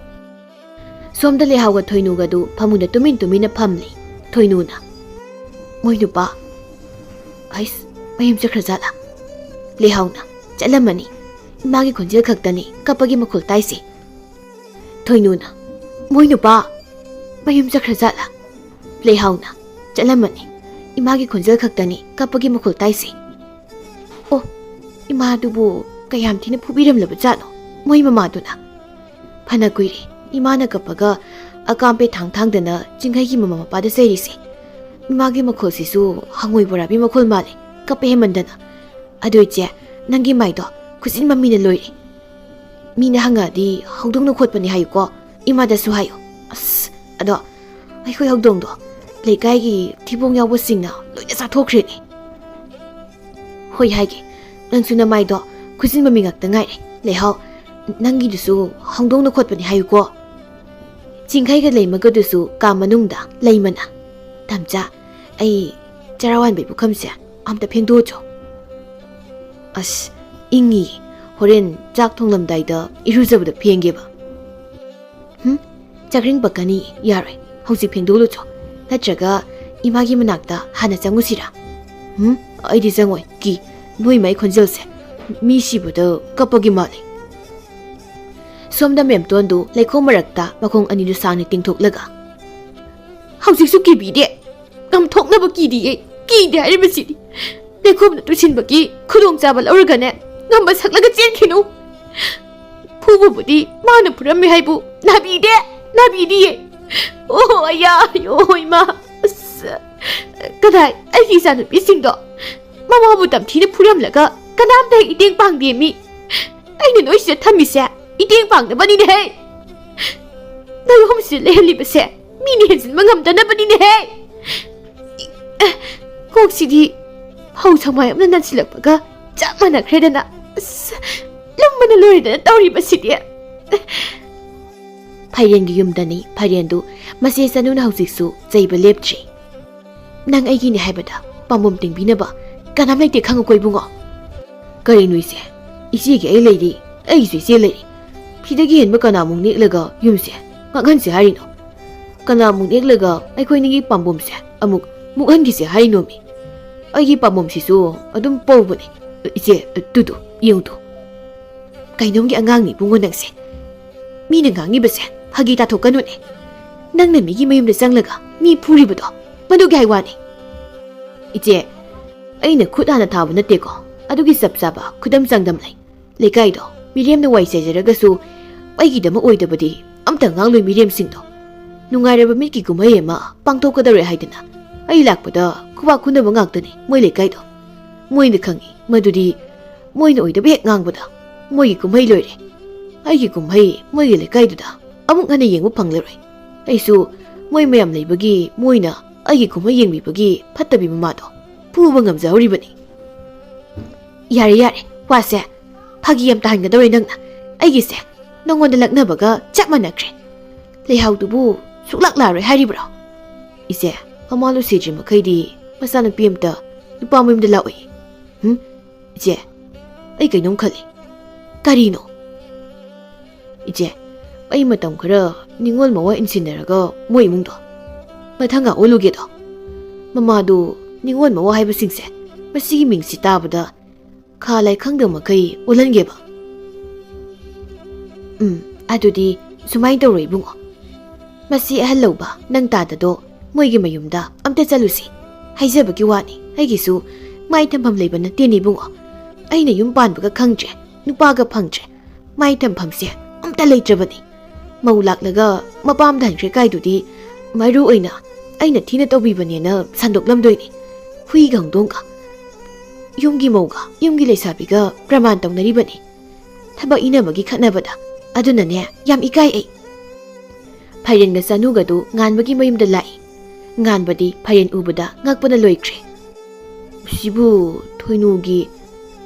ꯁꯣꯝꯗ ꯂꯩꯍꯥꯎꯒ ꯊꯣꯏꯅꯨꯒꯗꯨ ꯐꯃꯨꯡꯗ ꯇꯨꯃꯤꯟ ꯇꯨꯃꯤꯟꯅ ꯐꯝꯂꯤ꯫ ꯊꯣꯏꯅꯨꯅ, "ꯃꯣꯏ ꯅꯨꯄꯥ, ꯑꯩꯁ, ꯃꯌꯨꯝ ꯆꯠꯈ꯭ꯔꯖꯥꯠꯂꯥ?" ꯂꯩꯍꯥꯎꯅ, "ꯆꯠꯂꯝꯃꯅꯤ꯫ ꯏꯃꯥꯒꯤ ꯈꯣꯟꯖꯦꯜ ꯈꯛꯇꯅꯤ ꯀꯞꯄꯒꯤ ꯃꯈꯣꯜ ꯇꯥꯏꯁꯦ꯫" ꯊꯣꯏꯅꯨꯅ, "ꯃꯣꯏ ꯅꯨꯄꯥ ꯃꯌꯨꯝ ꯆꯠꯈ꯭ꯔꯖꯥꯠꯂꯥ?" ꯂꯩꯍꯥꯎꯅ, "ꯆꯠꯂꯝꯃꯅꯤ꯫ ꯏꯃꯥꯒꯤ ꯈꯣꯟꯖꯦꯜ ꯈꯛꯇꯅꯤ ꯀꯞꯄꯒꯤ ꯃꯈꯣꯜ ꯇꯥꯏꯁꯦ꯫" ꯑꯣ, ꯏꯃꯥꯗꯨꯕꯨ ꯀꯌꯥꯝ ꯊꯤꯅ ꯐꯨꯕꯤꯔꯝꯂꯕ ꯖꯥꯠꯅꯣ ꯃꯣꯏ ꯃꯃꯥꯗꯨꯅ? ꯐꯅ ꯀꯨꯏꯔꯦ ꯏꯃꯥꯅ ꯀꯞꯄꯒ ꯑꯀꯥꯝꯄꯦ ꯊꯥꯡ ꯊꯥꯡꯗꯅ ꯆꯤꯡꯈꯩꯒꯤ ꯃꯃꯥ ꯃꯄꯥꯗ ꯆꯩꯔꯤꯁꯦ꯫ ꯏꯃꯥꯒꯤ ꯃꯈꯣꯜꯁꯤꯁꯨ ꯍꯪꯉꯣꯏ ꯕꯣꯔꯥꯕꯤ ꯃꯈꯣꯜ ꯃꯥꯜꯂꯦ, ꯀꯞꯄ ꯍꯦꯟꯃꯟꯗꯅ꯫ ꯑꯗꯨ ꯏꯆꯦ, ꯅꯪꯒꯤ ꯃꯥꯏꯗꯣ ꯈꯨꯖꯤꯟ ꯃꯃꯤꯅ ꯂꯣꯏꯔꯦ꯫ ꯃꯤꯅ ꯍꯪꯉꯛꯑꯗꯤ ꯍꯧꯗꯣꯡꯅ ꯈꯣꯠꯄꯅꯤ ꯍꯥꯏꯌꯨꯀꯣ, ꯏꯃꯥꯗꯁꯨ ꯍꯥꯏꯌꯨ꯫ ꯑꯁ, ꯑꯗꯣ ꯑꯩꯈꯣꯏ ꯍꯧꯗꯣꯡꯗꯣ ꯂꯩꯀꯥꯏꯒꯤ ꯊꯤꯕꯣꯡ ꯌꯥꯎꯕꯁꯤꯡꯅ ꯂꯣꯏꯅ ꯆꯥꯊꯣꯛꯈ꯭ꯔꯦꯅꯦ꯫ ꯍꯣꯏ ꯍꯥꯏꯒꯦ, ꯅꯪꯁꯨ ꯅꯃꯥꯏꯗꯣ ꯈꯨꯖꯤꯟ ꯃꯃꯤ ꯉꯥꯛꯇ ꯉꯥꯏꯔꯦ꯫ ꯂꯩꯍꯥꯎ, ꯅꯪꯒꯤꯗꯨꯁꯨ ꯍꯧꯗꯣꯡꯅ ꯈꯣꯠꯄꯅꯤ ꯍꯥꯏꯌꯨꯀꯣ꯫ ꯆꯤꯡꯈꯩꯒ ꯂꯩꯃꯒꯗꯨꯁꯨ ꯀꯥ ꯃꯅꯨꯡꯗ ꯂꯩꯃꯅ, "ꯇꯝꯆꯥ, ꯑꯩ ꯆꯔꯥ ꯋꯥꯟꯕꯒꯤ ꯄꯨꯈꯝꯁꯦ ꯑꯝꯇ ꯐꯦꯡꯗꯣꯛꯑꯣ꯫" ꯑꯁ, ꯏꯪꯉꯤ꯫ ꯍꯣꯔꯦꯟ ꯆꯥꯛ ꯊꯣꯡꯂꯝꯗꯥꯏꯗ ꯏꯔꯨꯖꯕꯗ ꯐꯦꯡꯒꯦꯕ꯫ ꯍꯨꯝ? ꯆꯥꯛꯔꯤꯡ ꯄꯛꯀꯅꯤ, ꯌꯥꯔꯣꯏ꯫ ꯍꯧꯖꯤꯛ ꯐꯦꯡꯗꯣꯛꯂꯨꯆꯣ꯫ ꯅꯠꯇ꯭ꯔꯒ ꯏꯃꯥꯒꯤ ꯃꯅꯥꯛꯇ ꯍꯥꯟꯅ ꯆꯪꯉꯨꯁꯤꯔꯥ? ꯍꯨꯝ? ꯑꯩꯗꯤ ꯆꯪꯉꯣꯏ, ꯀꯤ꯫ ꯅꯣꯏ ꯃꯥꯏ ꯈꯣꯟꯖꯦꯜꯁꯦ ꯃꯤ ꯁꯤꯕꯗ ꯀꯞꯄꯒꯤ ꯃꯥꯜꯂꯤ꯫ ꯁꯣꯝꯗ ꯃꯦꯝꯇꯣꯟꯗꯨ ꯂꯩꯈꯣꯝ ꯃꯔꯛꯇ ꯃꯈꯣꯡ ꯑꯅꯤꯗꯨ ꯁꯥꯡꯅ ꯇꯤꯡꯊꯣꯛꯂꯒ, "ꯍꯧꯖꯤꯛꯁꯨ ꯀꯤꯕꯤꯗꯦ꯫ ꯀꯝꯊꯣꯛꯅꯕ ꯀꯤꯗꯤꯌꯦ꯫ ꯀꯤꯗꯦ ꯍꯥꯏꯔꯤꯕꯁꯤꯗꯤ꯫ ꯂꯩꯈꯣꯝꯅ ꯇꯨꯁꯤꯟꯕꯒꯤ ꯈꯨꯗꯣꯡꯆꯥꯕ ꯂꯧꯔꯒꯅꯦ, ꯉꯝꯕ ꯁꯛꯂꯒ ꯆꯦꯟꯈꯤꯅꯨ꯫ ꯐꯨꯕꯕꯨꯗꯤ ꯃꯥꯅ ꯐꯨꯔꯝꯃꯤ ꯍꯥꯏꯕꯨ ꯅꯥꯕꯤꯗꯦ, ꯅꯥꯕꯤꯗꯤꯌꯦ꯫ ꯑꯣ, ꯑꯌꯥ, ꯑꯌꯣ, ꯏꯃꯥ꯫ ꯑꯁ, ꯀꯗꯥꯏ ꯑꯩꯒꯤ ꯏꯆꯥꯅꯨꯄꯤꯁꯤꯡꯗꯣ? ꯃꯃꯥꯕꯨ ꯇꯝꯊꯤꯅ ꯐꯨꯔꯝꯂꯒ ꯀꯅꯥꯝꯇ ꯍꯦꯛ ꯏꯇꯦꯡ ꯄꯥꯡꯗꯦ ꯃꯤ꯫ ꯑꯩꯅ ꯅꯣꯏꯁꯤꯗ ꯊꯝꯃꯤꯁꯦ ꯏꯇꯦꯡ ꯄꯥꯡꯅꯕꯅꯤꯅꯦꯍꯦ꯫ ꯅꯣꯏ ꯑꯍꯨꯝꯁꯤꯗ ꯂꯩꯍꯜꯂꯤꯕꯁꯦ ꯃꯤꯅ ꯍꯦꯟꯖꯤꯟꯕ ꯉꯝꯗꯅꯕꯅꯤꯅꯦꯍꯦ꯫ ꯀꯣꯛꯁꯤꯗꯤ ꯐꯧ ꯁꯪꯃꯥꯏ ꯑꯃꯅ ꯅꯟꯁꯤꯜꯂꯛꯄꯒ ꯆꯞ ꯃꯥꯟꯅꯈ꯭ꯔꯦꯗꯅ꯫ ꯑꯁ, ꯂꯨꯝꯕꯅ ꯂꯣꯏꯔꯦꯗꯅ ꯇꯧꯔꯤꯕꯁꯤꯗꯤ꯫ ꯐꯥꯏꯔꯦꯟꯒꯤ ꯌꯨꯝꯗꯅꯤ꯫ ꯐꯥꯏꯔꯦꯟꯗꯨ ꯃꯆꯦ ꯆꯅꯨꯅ ꯍꯧꯖꯤꯛꯁꯨ ꯆꯩꯕ ꯂꯦꯞꯇ꯭ꯔꯤ꯫ "ꯅꯪ ꯑꯩꯒꯤꯅꯦ ꯍꯥꯏꯕꯗ ꯄꯥꯝꯕꯣꯝ ꯇꯤꯡꯕꯤꯅꯕ ꯀꯅꯥꯝ ꯂꯩꯇꯦ, ꯈꯪꯉꯨꯀꯣ ꯏꯕꯨꯡꯉꯣ?" "ꯀꯔꯤꯅꯣ ꯏꯆꯦ? ꯏꯆꯦꯒꯤ ꯑꯩ ꯂꯩꯔꯤ, ꯑꯩꯒꯤꯁꯨ ꯏꯆꯦ ꯂꯩꯔꯤ꯫ ꯐꯤꯗꯒꯤ ꯍꯦꯟꯕ ꯀꯅꯥꯃꯨꯛ ꯅꯦꯛꯂꯒ ꯌꯨꯝꯁꯦ ꯉꯥꯛꯍꯟꯁꯦ ꯍꯥꯏꯔꯤꯅꯣ? ꯀꯅꯥꯃꯨꯛ ꯅꯦꯛꯂꯒ ꯑꯩꯈꯣꯏꯅꯤꯒꯤ ꯄꯥꯝꯕꯣꯝꯁꯦ ꯑꯃꯨꯛ ꯃꯨꯛꯍꯟꯈꯤꯁꯦ ꯍꯥꯏꯔꯤꯅꯣꯃꯤ? ꯑꯩꯒꯤ ꯄꯥꯝꯕꯣꯝꯁꯤꯁꯨ ꯑꯗꯨꯝ ꯄꯧꯕꯅꯦ꯫ ꯏꯆꯦ, ꯇꯨꯗꯨ, ꯌꯦꯡꯉꯨꯗꯨ꯫ ꯀꯩꯅꯣꯝꯒꯤ ꯑꯉꯥꯡꯅꯤ ꯏꯕꯨꯡꯉꯣ ꯅꯪꯁꯦ꯫ ꯃꯤꯅ ꯉꯥꯡꯉꯤꯕꯁꯦ ꯐꯥꯒꯤ ꯇꯥꯊꯣꯛꯀꯅꯨꯅꯦ꯫ ꯅꯪꯅ ꯃꯤꯒꯤ ꯃꯌꯨꯝꯗ ꯆꯪꯂꯒ ꯃꯤ ꯐꯨꯔꯤꯕꯗꯣ ꯃꯗꯨꯒꯤ ꯍꯥꯏ ꯋꯥꯅꯤ꯫" "ꯏꯆꯦ, ꯑꯩꯅ ꯈꯨꯠ ꯍꯥꯟꯅ ꯊꯥꯕ ꯅꯠꯇꯦꯀꯣ꯫ ꯑꯗꯨꯒꯤ ꯆꯞ ꯆꯥꯕ ꯈꯨꯗꯝ ꯆꯥꯡꯗꯝ ꯂꯩ꯫ ꯂꯩꯀꯥꯏꯗꯣ ꯃꯤꯔꯦꯝꯅ ꯋꯥꯏ ꯆꯥꯏꯖꯔꯒꯁꯨ ꯑꯩꯒꯤꯗꯃꯛ ꯑꯣꯏꯗꯕꯗꯤ ꯑꯝꯇ ꯉꯥꯡꯂꯣꯏ ꯃꯤꯔꯦꯝꯁꯤꯡꯗꯣ꯫ ꯅꯨꯡꯉꯥꯏꯔꯕ ꯃꯤꯠꯀꯤ ꯀꯨꯝꯍꯩ ꯑꯃ ꯄꯥꯡꯊꯣꯛꯀꯗꯧꯔꯦ ꯍꯥꯏꯗꯅ ꯑꯩ ꯂꯥꯛꯄꯗ ꯈꯨꯕꯥꯛ ꯈꯨꯅꯕ ꯉꯥꯛꯇꯅꯤ ꯃꯣꯏ ꯂꯩꯀꯥꯏꯗꯣ꯫ ꯃꯣꯏꯅ ꯈꯪꯉꯤ ꯃꯗꯨꯗꯤ ꯃꯣꯏꯅ ꯑꯣꯏꯗꯕ ꯍꯦꯛ ꯉꯥꯡꯕꯗ ꯃꯣꯏꯒꯤ ꯀꯨꯝꯍꯩ ꯂꯣꯏꯔꯦ꯫ ꯑꯩꯒꯤ ꯀꯨꯝꯍꯩ ꯃꯣꯏꯒꯤ ꯂꯩꯀꯥꯏꯗꯨꯗ ꯑꯃꯨꯛ ꯍꯟꯅ ꯌꯦꯡꯕ ꯐꯪꯂꯔꯣꯏ꯫ ꯑꯩꯁꯨ ꯃꯣꯏ ꯃꯌꯥꯝ ꯂꯩꯕꯒꯤ ꯃꯣꯏꯅ ꯑꯩꯒꯤ ꯀꯨꯝꯍꯩ ꯌꯦꯡꯕꯤꯕꯒꯤ ꯐꯠꯇꯕꯤ ꯃꯃꯥꯗꯣ ꯐꯨꯕ ꯉꯝꯖꯍꯧꯔꯤꯕꯅꯤ꯫" "ꯌꯥꯔꯦ, ꯌꯥꯔꯦ, ꯋꯥꯁꯦ ꯐꯥꯒꯤ ꯌꯥꯝ ꯇꯥꯍꯟꯒꯗꯧꯔꯦ ꯅꯪꯅ꯫ ꯑꯩꯒꯤꯁꯦ ꯅꯉꯣꯟꯗ ꯂꯛꯅꯕꯒ ꯆꯞ ꯃꯥꯟꯅꯈ꯭ꯔꯦ꯫ ꯂꯩꯍꯥꯎꯗꯨꯕꯨ ꯁꯨꯛꯂꯥꯛ ꯂꯥꯛꯑꯔꯣꯏ ꯍꯥꯏꯔꯤꯕ꯭ꯔꯣ?" "ꯏꯆꯦ, ꯃꯃꯥ ꯂꯨꯁꯤꯗ꯭ꯔꯤ ꯃꯈꯩꯗꯤ ꯃꯆꯥꯅꯨꯄꯤ ꯑꯝꯇ ꯅꯨꯄꯥ ꯃꯌꯨꯝꯗ ꯂꯥꯛꯑꯣꯏ꯫" "ꯍꯨꯝ? ꯏꯆꯦ, ꯑꯩ ꯀꯩꯅꯣꯝ ꯈꯜꯂꯤ꯫ ꯀꯔꯤꯅꯣ? ꯏꯆꯦ, ꯑꯩ ꯃꯇꯝ ꯈꯔ ꯅꯤꯉꯣꯜ ꯃꯋꯥ ꯏꯟꯁꯤꯟꯅꯔꯒ ꯃꯣꯏ ꯏꯃꯨꯡꯗꯣ ꯃꯊꯪꯒ ꯑꯣꯜꯂꯨꯒꯦꯗꯣ꯫ ꯃꯃꯥꯗꯨ ꯅꯤꯉꯣꯜ ꯃꯋꯥ ꯍꯥꯏꯕꯁꯤꯡꯁꯦ, ꯃꯁꯤꯒꯤ ꯃꯤꯡꯁꯤ ꯇꯥꯕꯗ ꯈꯥ ꯂꯥꯏ ꯈꯪꯗꯕ ꯃꯈꯩ ꯑꯣꯜꯍꯟꯒꯦꯕ꯫ ꯎꯝ, ꯑꯗꯨꯗꯤ ꯁꯨꯃꯥꯏꯅ ꯇꯧꯔꯣ ꯏꯕꯨꯡꯉꯣ꯫ ꯃꯁꯤ ꯑꯍꯜ ꯂꯧꯕ ꯅꯪ ꯇꯥꯗꯗꯣ ꯃꯣꯏꯒꯤ ꯃꯌꯨꯝꯗ ꯑꯝꯇ ꯆꯠꯂꯨꯁꯤ꯫ ꯍꯥꯏꯖꯕꯒꯤ ꯋꯥꯅꯤ, ꯑꯩꯒꯤꯁꯨ ꯃꯥꯏ ꯊꯝꯐꯝ ꯂꯩꯕ ꯅꯠꯇꯦꯅꯦ ꯏꯕꯨꯡꯉꯣ꯫ ꯑꯩꯅ ꯌꯨꯝ ꯄꯥꯟꯕꯒ ꯈꯪꯗ꯭ꯔꯦ, ꯅꯨꯄꯥꯒ ꯐꯪꯗ꯭ꯔꯦ꯫ ꯃꯥꯏ ꯊꯝꯐꯝꯁꯦ ꯑꯝꯇ ꯂꯩꯇ꯭ꯔꯕꯅꯤ꯫ ꯃꯧ ꯂꯥꯛꯂꯒ ꯃꯄꯥꯝꯗ ꯍꯟꯈ꯭ꯔꯦ ꯀꯥꯏꯗꯨꯗꯤ ꯃꯔꯨ ꯑꯣꯏꯅ ꯑꯩꯅ ꯊꯤꯅ ꯇꯧꯕꯤꯕꯅꯦꯅ ꯁꯟꯗꯣꯛꯂꯝꯗꯣꯏꯅꯤ꯫ ꯍꯨꯏꯒ ꯍꯧꯗꯣꯡꯒ, ꯌꯨꯝꯒꯤ ꯃꯧꯒ ꯌꯨꯝꯒꯤ ꯂꯩꯁꯥꯕꯤꯒ ꯄ꯭ꯔꯃꯥꯟ ꯇꯧꯅꯔꯤꯕꯅꯤ꯫ ꯊꯕꯛ ꯏꯅꯕꯒꯤ ꯈꯠꯅꯕꯗ꯫ ꯑꯗꯨꯅꯅꯦ, ꯌꯥꯝ ꯏꯀꯥꯏ ꯑꯩ꯫ ꯐꯥꯏꯔꯦꯟꯒ ꯆꯅꯨꯒꯗꯨ ꯉꯥꯟꯕꯒꯤ ꯃꯌꯨꯝꯗ ꯂꯥꯛꯏ꯫ ꯉꯥꯟꯕꯗꯤ ꯐꯥꯏꯔꯦꯟ ꯎꯕꯗ ꯉꯛꯄꯅ ꯂꯣꯏꯈ꯭ꯔꯦ꯫ ꯁꯤꯕꯨ ꯊꯣꯏꯅꯨꯒꯤ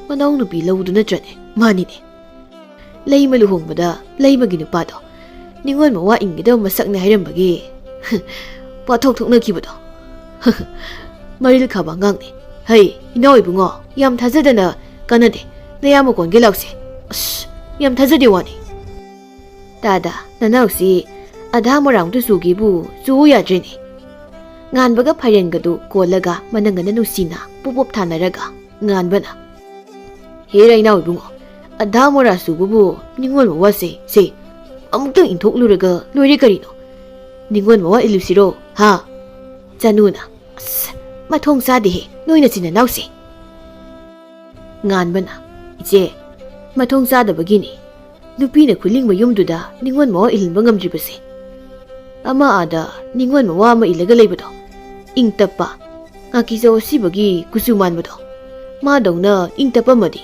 ꯃꯅꯥꯎꯅꯨꯄꯤ ꯂꯧꯗꯨ ꯅꯠꯇ꯭ꯔꯅꯦ? ꯃꯥꯅꯤꯅꯦ꯫ ꯂꯩꯃ ꯂꯨꯍꯣꯡꯕꯗ ꯂꯩꯃꯒꯤ ꯅꯨꯄꯥꯗꯣ ꯅꯤꯉꯣꯜ ꯃꯋꯥ ꯏꯟꯒꯗꯕ ꯃꯁꯛꯅꯦ ꯍꯥꯏꯔꯝꯕꯒꯤ ꯄꯥꯊꯣꯛ ꯊꯣꯛꯅꯈꯤꯕꯗꯣ꯫ ꯃꯔꯤꯜ ꯈꯥꯕ ꯑꯉꯥꯡꯅꯤ꯫ ꯍꯩ, ꯏꯅꯥꯎ ꯏꯕꯨꯡꯉꯣ, ꯌꯥꯝ ꯊꯥꯖꯗꯅ ꯀꯥꯟꯅꯗꯦ꯫ ꯅꯌꯥꯝꯕ ꯀꯣꯟꯒꯦ ꯂꯥꯎꯁꯦ꯫ ꯑꯁ, ꯌꯥꯝ ꯊꯥꯖꯗꯦ ꯋꯥꯅꯤ꯫ ꯇꯥꯗ, ꯅꯅꯥꯎꯁꯤ ꯑꯙꯥ ꯃꯣꯔꯥꯡꯗꯨ ꯆꯨꯒꯦꯕꯨ ꯆꯨ ꯌꯥꯗ꯭ꯔꯦꯅꯦ꯫ ꯉꯥꯟꯕꯒ ꯐꯥꯏꯔꯦꯟꯒꯗꯨ ꯀꯣꯜꯂꯒ ꯃꯅꯪꯒꯅ ꯅꯨꯡꯁꯤꯅ ꯄꯨꯞ ꯄꯨꯞ ꯊꯥꯅꯔꯒ ꯉꯥꯟꯕꯅ, "ꯍꯦꯔꯥ ꯏꯅꯥꯎ ꯏꯕꯨꯡꯉꯣ, ꯑꯙꯥ ꯃꯣꯔꯥ ꯆꯨꯕꯕꯨ ꯅꯤꯉꯣꯜ ꯃꯋꯥꯁꯦ, ꯁꯦ, ꯑꯃꯨꯛꯇꯪ ꯏꯟꯊꯣꯛꯂꯨꯔꯒ ꯂꯣꯏꯔꯦ ꯀꯔꯤꯅꯣ? ꯅꯤꯉꯣꯜ ꯃꯋꯥ ꯏꯜꯂꯨꯁꯤꯔꯣ, ꯍꯥ?" ꯆꯅꯨꯅ, "ꯑꯁ, ꯃꯊꯣꯡ ꯆꯥꯗꯦꯍꯦ, ꯅꯣꯏ ꯅꯆꯤꯟ ꯅꯅꯥꯎꯁꯦ!" ꯉꯥꯟꯕꯅ, "ꯏꯆꯦ, ꯃꯊꯣꯡ ꯆꯥꯗꯕꯒꯤꯅꯤ꯫ ꯅꯨꯄꯤꯅ ꯈꯨꯂꯤꯡꯕ ꯌꯨꯝꯗꯨꯗ ꯅꯤꯉꯣꯜ ꯃꯋꯥ ꯏꯜꯍꯟꯕ ꯉꯝꯗ꯭ꯔꯤꯕꯁꯦ꯫ ꯑꯃ ꯑꯥꯗ ꯅꯤꯉꯣꯜ ꯃꯋꯥ ꯑꯃ ꯏꯜꯂꯒ ꯂꯩꯕꯗꯣ, ꯏꯪ ꯇꯞꯄ, ꯉꯥꯀꯤꯖꯧ ꯑꯁꯤꯕꯒꯤ ꯀꯨꯆꯨ ꯃꯥꯟꯕꯗꯣ, ꯃꯥꯗꯧꯅ ꯏꯪ ꯇꯞꯄꯝꯃꯗꯤ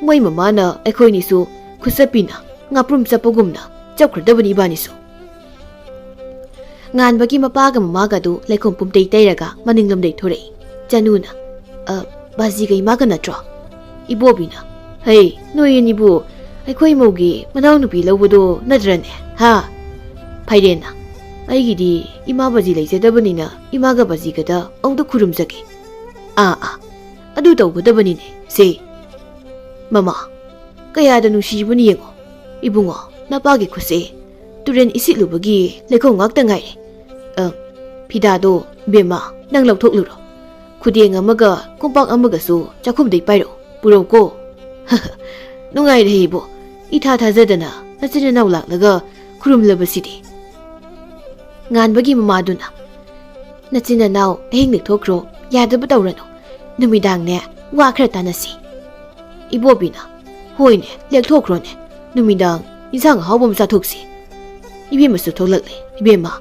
ꯃꯣꯏ ꯃꯃꯥꯅ ꯑꯩꯈꯣꯏꯅꯤꯁꯨ ꯈꯨꯠꯆꯞꯄꯤꯅ ꯉꯥꯄ꯭ꯔꯨꯝ ꯆꯞꯄꯒꯨꯝꯅ ꯆꯞꯈ꯭ꯔꯗꯕꯅꯤ ꯏꯕꯥꯅꯤꯁꯨ꯫" ꯉꯥꯟꯕꯒꯤ ꯃꯄꯥꯒ ꯃꯃꯥꯒꯗꯨ ꯂꯩꯈꯣꯝ ꯄꯨꯝꯇꯩ ꯇꯩꯔꯒ ꯃꯅꯤꯡꯂꯣꯝꯗꯩ ꯊꯣꯔꯛꯏ꯫ ꯆꯅꯨꯅ, "ꯑ, ꯕꯥꯖꯤꯒ ꯏꯃꯥꯒ ꯅꯠꯇ꯭ꯔꯣ?" ꯏꯕꯣꯕꯤꯅ, "ꯍꯩ, ꯅꯣꯏ ꯑꯅꯤꯕꯨ ꯑꯩꯈꯣꯏ ꯃꯧꯒꯤ ꯃꯅꯥꯎꯅꯨꯄꯤ ꯂꯧꯕꯗꯣ ꯅꯠꯇ꯭ꯔꯅꯦ, ꯍꯥ?" ꯐꯥꯏꯔꯦꯟꯅ, "ꯑꯩꯒꯤꯗꯤ ꯏꯃꯥ ꯕꯥꯖꯤ ꯂꯩꯖꯗꯕꯅꯤꯅ ꯏꯃꯥꯒ ꯕꯥꯖꯤꯒꯗ ꯑꯃꯨꯛꯇ ꯈꯨꯔꯨꯝꯖꯒꯦ꯫" "ꯑꯥ, ꯑꯥ, ꯑꯗꯨ ꯇꯧꯒꯗꯕꯅꯤꯅꯦ, ꯁꯦ꯫ "ꯃꯃꯥ, ꯀꯌꯥꯗ ꯅꯨꯡꯁꯤꯕꯅ ꯌꯦꯡꯉꯣ꯫ ꯏꯕꯨꯡꯉꯣ, ꯅꯄꯥꯒꯤ ꯈꯨꯠꯁꯦ ꯇꯨꯔꯦꯟ ꯏꯁꯤꯠꯂꯨꯕꯒꯤ ꯂꯩꯈꯣꯝ ꯉꯥꯛꯇ ꯉꯥꯏꯔꯦ꯫ ꯑ, ꯐꯤꯗꯥꯗꯣ, ꯕꯦꯝꯃ, ꯅꯪ ꯂꯧꯊꯣꯛꯂꯨꯔꯣ꯫ ꯈꯨꯗꯦꯡ ꯑꯃꯒ ꯀꯣꯝꯄꯥꯛ ꯑꯃꯒꯁꯨ ꯆꯥꯛꯈꯨꯝꯗꯩ ꯄꯥꯏꯔꯛꯎ, ꯄꯨꯔꯛꯎꯀꯣ꯫ ꯅꯨꯡꯉꯥꯏꯔꯦ ꯏꯕꯣ, ꯏꯊꯥ ꯊꯥꯖꯗꯅ ꯅꯆꯤꯟ ꯅꯅꯥꯎ ꯂꯥꯛꯂꯒ ꯈꯨꯔꯨꯝꯂꯕꯁꯤꯗꯤ꯫" ꯉꯥꯟꯕꯒꯤ ꯃꯃꯥꯗꯨꯅ, "ꯅꯆꯤꯟ ꯅꯅꯥꯎ ꯑꯍꯤꯡ ꯂꯦꯛꯊꯣꯛꯈ꯭ꯔꯣ, ꯌꯥꯗꯕ ꯇꯧꯔꯅꯨ꯫ ꯅꯨꯃꯤꯗꯥꯡꯅꯦ, ꯋꯥ ꯈꯔ ꯇꯥꯅꯁꯤ꯫" ꯏꯕꯣꯕꯤꯅ, "ꯍꯣꯏꯅꯦ, ꯂꯦꯛꯊꯣꯛꯈ꯭ꯔꯣꯅꯦ꯫ ꯅꯨꯃꯤꯗꯥꯡ ꯏꯟꯁꯥꯡ ꯑꯍꯥꯎꯕ ꯑꯃ ꯆꯥꯊꯣꯛꯁꯤ꯫ ꯏꯕꯦꯝꯃꯁꯨ ꯊꯣꯛꯂꯛꯂꯦ꯫ ꯏꯕꯦꯝꯃ,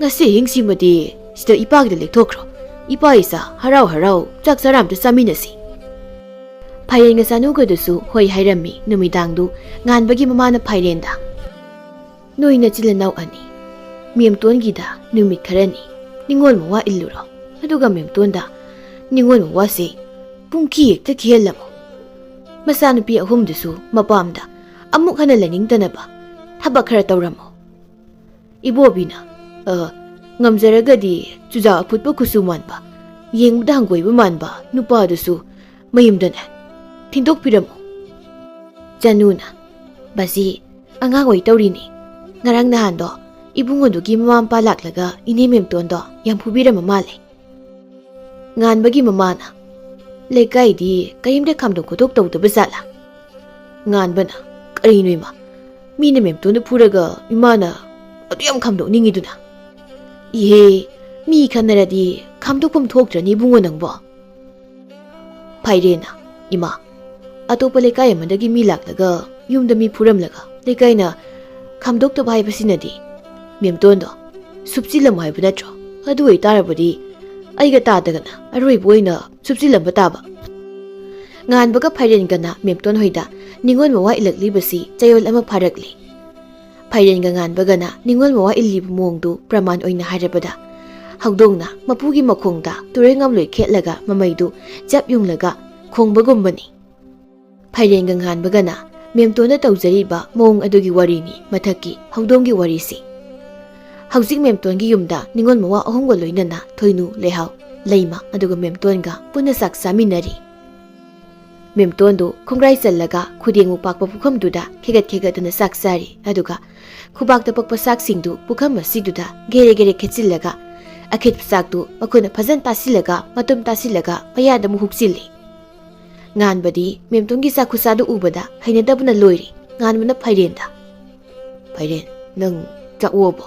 ꯉꯁꯤ ꯑꯍꯤꯡꯁꯤꯃꯗꯤ ꯁꯤꯗ ꯏꯄꯥꯒꯤꯗ ꯂꯦꯛꯊꯣꯛꯈ꯭ꯔꯣ꯫ ꯏꯄꯥ ꯏꯆꯥ ꯍꯔꯥꯎ ꯍꯔꯥꯎ ꯆꯥꯛ ꯆꯔꯥ ꯑꯝꯇ ꯆꯥꯃꯤꯟꯅꯁꯤ꯫" ꯐꯥꯏꯔꯦꯟꯒ ꯆꯥꯅꯨꯒꯗꯨꯁꯨ ꯍꯣꯏ ꯍꯥꯏꯔꯝꯃꯤ꯫ ꯅꯨꯃꯤꯗꯥꯡꯗꯨ ꯉꯥꯟꯕꯒꯤ ꯃꯃꯥꯅ ꯐꯥꯏꯔꯦꯟꯗ, "ꯅꯣꯏ ꯅꯆꯤꯟ ꯅꯅꯥꯎ ꯑꯅꯤ, ꯃꯦꯝꯇꯣꯟꯒꯤꯗ ꯅꯨꯃꯤꯠ ꯈꯔꯅꯤ ꯅꯤꯉꯣꯜ ꯃꯋꯥ ꯏꯜꯂꯨꯔꯣ꯫ ꯑꯗꯨꯒ ꯃꯦꯝꯇꯣꯟꯗ ꯅꯤꯉꯣꯜ ꯃꯋꯥꯁꯦ ꯄꯨꯡꯈꯤ ꯍꯦꯛꯇ ꯈꯤꯍꯜꯂꯝꯃꯣ꯫ ꯃꯆꯥꯅꯨꯄꯤ ꯑꯍꯨꯝꯗꯨꯁꯨ ꯃꯄꯥꯝꯗ ꯑꯃꯨꯛ ꯍꯟꯅ ꯂꯩꯅꯤꯡꯗꯅꯕ ꯊꯕꯛ ꯈꯔ ꯇꯧꯔꯝꯃꯣ꯫" ꯏꯕꯣꯕꯤꯅ, "ꯑ, ꯉꯝꯖꯔꯒꯗꯤ ꯆꯨꯖꯥꯛ ꯑꯐꯨꯠꯄ ꯀꯨꯆꯨ ꯃꯥꯟꯕ, ꯌꯦꯡꯕꯗ ꯍꯪꯒꯣꯏꯕ ꯃꯥꯟꯕ ꯅꯨꯄꯥꯗꯨꯁꯨ ꯃꯌꯨꯝꯗꯅꯦ ꯊꯤꯟꯗꯣꯛꯄꯤꯔꯝꯃꯨ꯫" ꯆꯅꯨꯅ, "ꯕꯥꯖꯤ, ꯑꯉꯥꯡ ꯑꯣꯏ ꯇꯧꯔꯤꯅꯤ꯫ ꯉꯔꯥꯡ ꯅꯍꯥꯟꯗꯣ ꯏꯕꯨꯡꯉꯣꯗꯨꯒꯤ ꯃꯃꯥ ꯃꯄꯥ ꯂꯥꯛꯂꯒ ꯏꯅꯦ ꯃꯦꯝꯇꯣꯟꯗꯣ ꯌꯥꯝ ꯐꯨꯕꯤꯔꯝꯕ ꯃꯥꯜꯂꯦ꯫" ꯉꯥꯟꯕꯒꯤ ꯃꯃꯥꯅ, "ꯂꯩꯀꯥꯏꯗꯤ ꯀꯔꯤꯝꯇ ꯈꯥꯝꯗꯣꯛ ꯈꯣꯠꯇꯣꯛ ꯇꯧꯗꯕ ꯖꯥꯠꯂꯥ?" ꯉꯥꯟꯕꯅ, "ꯀꯔꯤꯅꯣ ꯏꯃꯥ? ꯃꯤꯅ ꯃꯦꯝꯇꯣꯟꯗ ꯐꯨꯔꯒ ꯏꯃꯥꯅ ꯑꯗꯨ ꯌꯥꯝ ꯈꯥꯝꯗꯣꯛꯅꯤꯡꯉꯤꯗꯨꯅ?" "ꯏꯍꯦ, ꯃꯤ ꯈꯟꯅꯔꯗꯤ ꯈꯥꯝꯗꯣꯛꯐꯝ ꯊꯣꯛꯇ꯭ꯔꯅꯤ ꯏꯕꯨꯡꯉꯣ ꯅꯪꯕꯣ꯫" ꯐꯥꯏꯔꯦꯟꯅ, "ꯏꯃꯥ, ꯑꯇꯣꯞꯄ ꯂꯩꯀꯥꯏ ꯑꯃꯗꯒꯤ ꯃꯤ ꯂꯥꯛꯂꯒ ꯌꯨꯝꯗ ꯃꯤ ꯐꯨꯔꯝꯂꯒ ꯂꯩꯀꯥꯏꯅ ꯈꯥꯝꯗꯣꯛꯇꯕ ꯍꯥꯏꯕꯁꯤꯅꯗꯤ ꯃꯦꯝꯇꯣꯟꯗꯣ ꯁꯨꯞꯆꯤꯜꯂꯝꯃꯣ ꯍꯥꯏꯕ ꯅꯠꯇ꯭ꯔꯣ? ꯑꯗꯨ ꯑꯣꯏꯇꯥꯔꯕꯗꯤ ꯑꯩꯒ ꯇꯥꯗꯒꯅ ꯑꯔꯣꯏꯕ ꯑꯣꯏꯅ ꯁꯨꯞꯆꯤꯜꯂꯝꯕ ꯇꯥꯕ꯫" ꯉꯥꯟꯕꯒ ꯐꯥꯏꯔꯦꯟꯒꯅ ꯃꯦꯝꯇꯣꯟ ꯍꯣꯏꯗ ꯅꯤꯉꯣꯜ ꯃꯋꯥ ꯏꯜꯂꯛꯂꯤꯕꯁꯤ ꯆꯌꯣꯜ ꯑꯃ ꯐꯥꯔꯛꯂꯤ꯫ ꯐꯥꯏꯔꯦꯟꯒ ꯉꯥꯟꯕꯒꯅ ꯅꯤꯉꯣꯜ ꯃꯋꯥ ꯏꯜꯂꯤꯕ ꯃꯑꯣꯡꯗꯨ ꯄ꯭ꯔꯃꯥꯟ ꯑꯣꯏꯅ ꯍꯥꯏꯔꯕꯗ, ꯍꯧꯗꯣꯡꯅ ꯃꯄꯨꯒꯤ ꯃꯈꯣꯡꯗ ꯇꯨꯔꯦꯜ ꯉꯝꯂꯣꯏ ꯈꯦꯠꯂꯒ ꯃꯃꯩꯗꯨ ꯆꯞ ꯌꯨꯡꯂꯒ ꯈꯣꯡꯕꯒꯨꯝꯕꯅꯤ꯫ ꯐꯥꯏꯔꯦꯟꯒ ꯉꯥꯟꯕꯒꯅ ꯃꯦꯝꯇꯣꯟꯗ ꯇꯧꯖꯔꯤꯕ ꯃꯑꯣꯡ ꯑꯗꯨꯒꯤ ꯋꯥꯔꯤꯅꯤ ꯃꯊꯛꯀꯤ ꯍꯧꯗꯣꯡꯒꯤ ꯋꯥꯔꯤꯁꯤ꯫ ꯍꯧꯖꯤꯛ ꯃꯦꯝꯇꯣꯟꯒꯤ ꯌꯨꯝꯗ ꯅꯤꯉꯣꯜ ꯃꯋꯥ ꯑꯍꯨꯝꯒ ꯂꯣꯏꯅꯅ ꯊꯣꯏꯅꯨ, ꯂꯩꯍꯥꯎ, ꯂꯩꯃ ꯑꯗꯨꯒ ꯃꯦꯝꯇꯣꯟꯒ ꯄꯨꯟꯅ ꯆꯥꯛ ꯆꯥꯃꯤꯟꯅꯔꯤ꯫ ꯃꯦꯝꯇꯣꯟꯗꯨ ꯈꯣꯡꯒ꯭ꯔꯥꯏ ꯆꯜꯂꯒ ꯈꯨꯗꯦꯡ ꯎꯄꯥꯛꯄ ꯄꯨꯈꯝꯗꯨꯗ ꯈꯦꯒꯠ ꯈꯦꯒꯠꯇꯅ ꯆꯥꯛ ꯆꯥꯔꯤ꯫ ꯑꯗꯨꯒ ꯈꯨꯕꯥꯛꯇ ꯄꯛꯄ ꯆꯥꯛꯁꯤꯡꯗꯨ ꯄꯨꯈꯝ ꯑꯁꯤꯗꯨꯗ ꯒꯦꯔꯦ ꯒꯦꯔꯦ ꯈꯦꯠꯆꯤꯜꯂꯒ ꯑꯈꯦꯠꯄ ꯆꯥꯛꯇꯨ ꯃꯈꯨꯠꯅ ꯐꯖꯅ ꯇꯥꯁꯤꯜꯂꯒ ꯃꯇꯨꯝ ꯇꯥꯁꯤꯜꯂꯒ ꯃꯌꯥꯗ ꯑꯃꯨꯛ ꯍꯨꯛꯆꯤꯜꯂꯤ꯫ ꯉꯥꯟꯕꯗꯤ ꯃꯦꯝꯇꯣꯟꯒꯤ ꯆꯥꯛ ꯈꯨꯆꯥꯗꯨ ꯎꯕꯗ ꯍꯩꯅꯗꯕꯅ ꯂꯣꯏꯔꯤ꯫ ꯉꯥꯟꯕꯅ ꯐꯥꯏꯔꯦꯟꯗ, "ꯐꯥꯏꯔꯦꯟ, ꯅꯪ ꯆꯥꯛ ꯑꯣꯛꯑꯕꯣ?"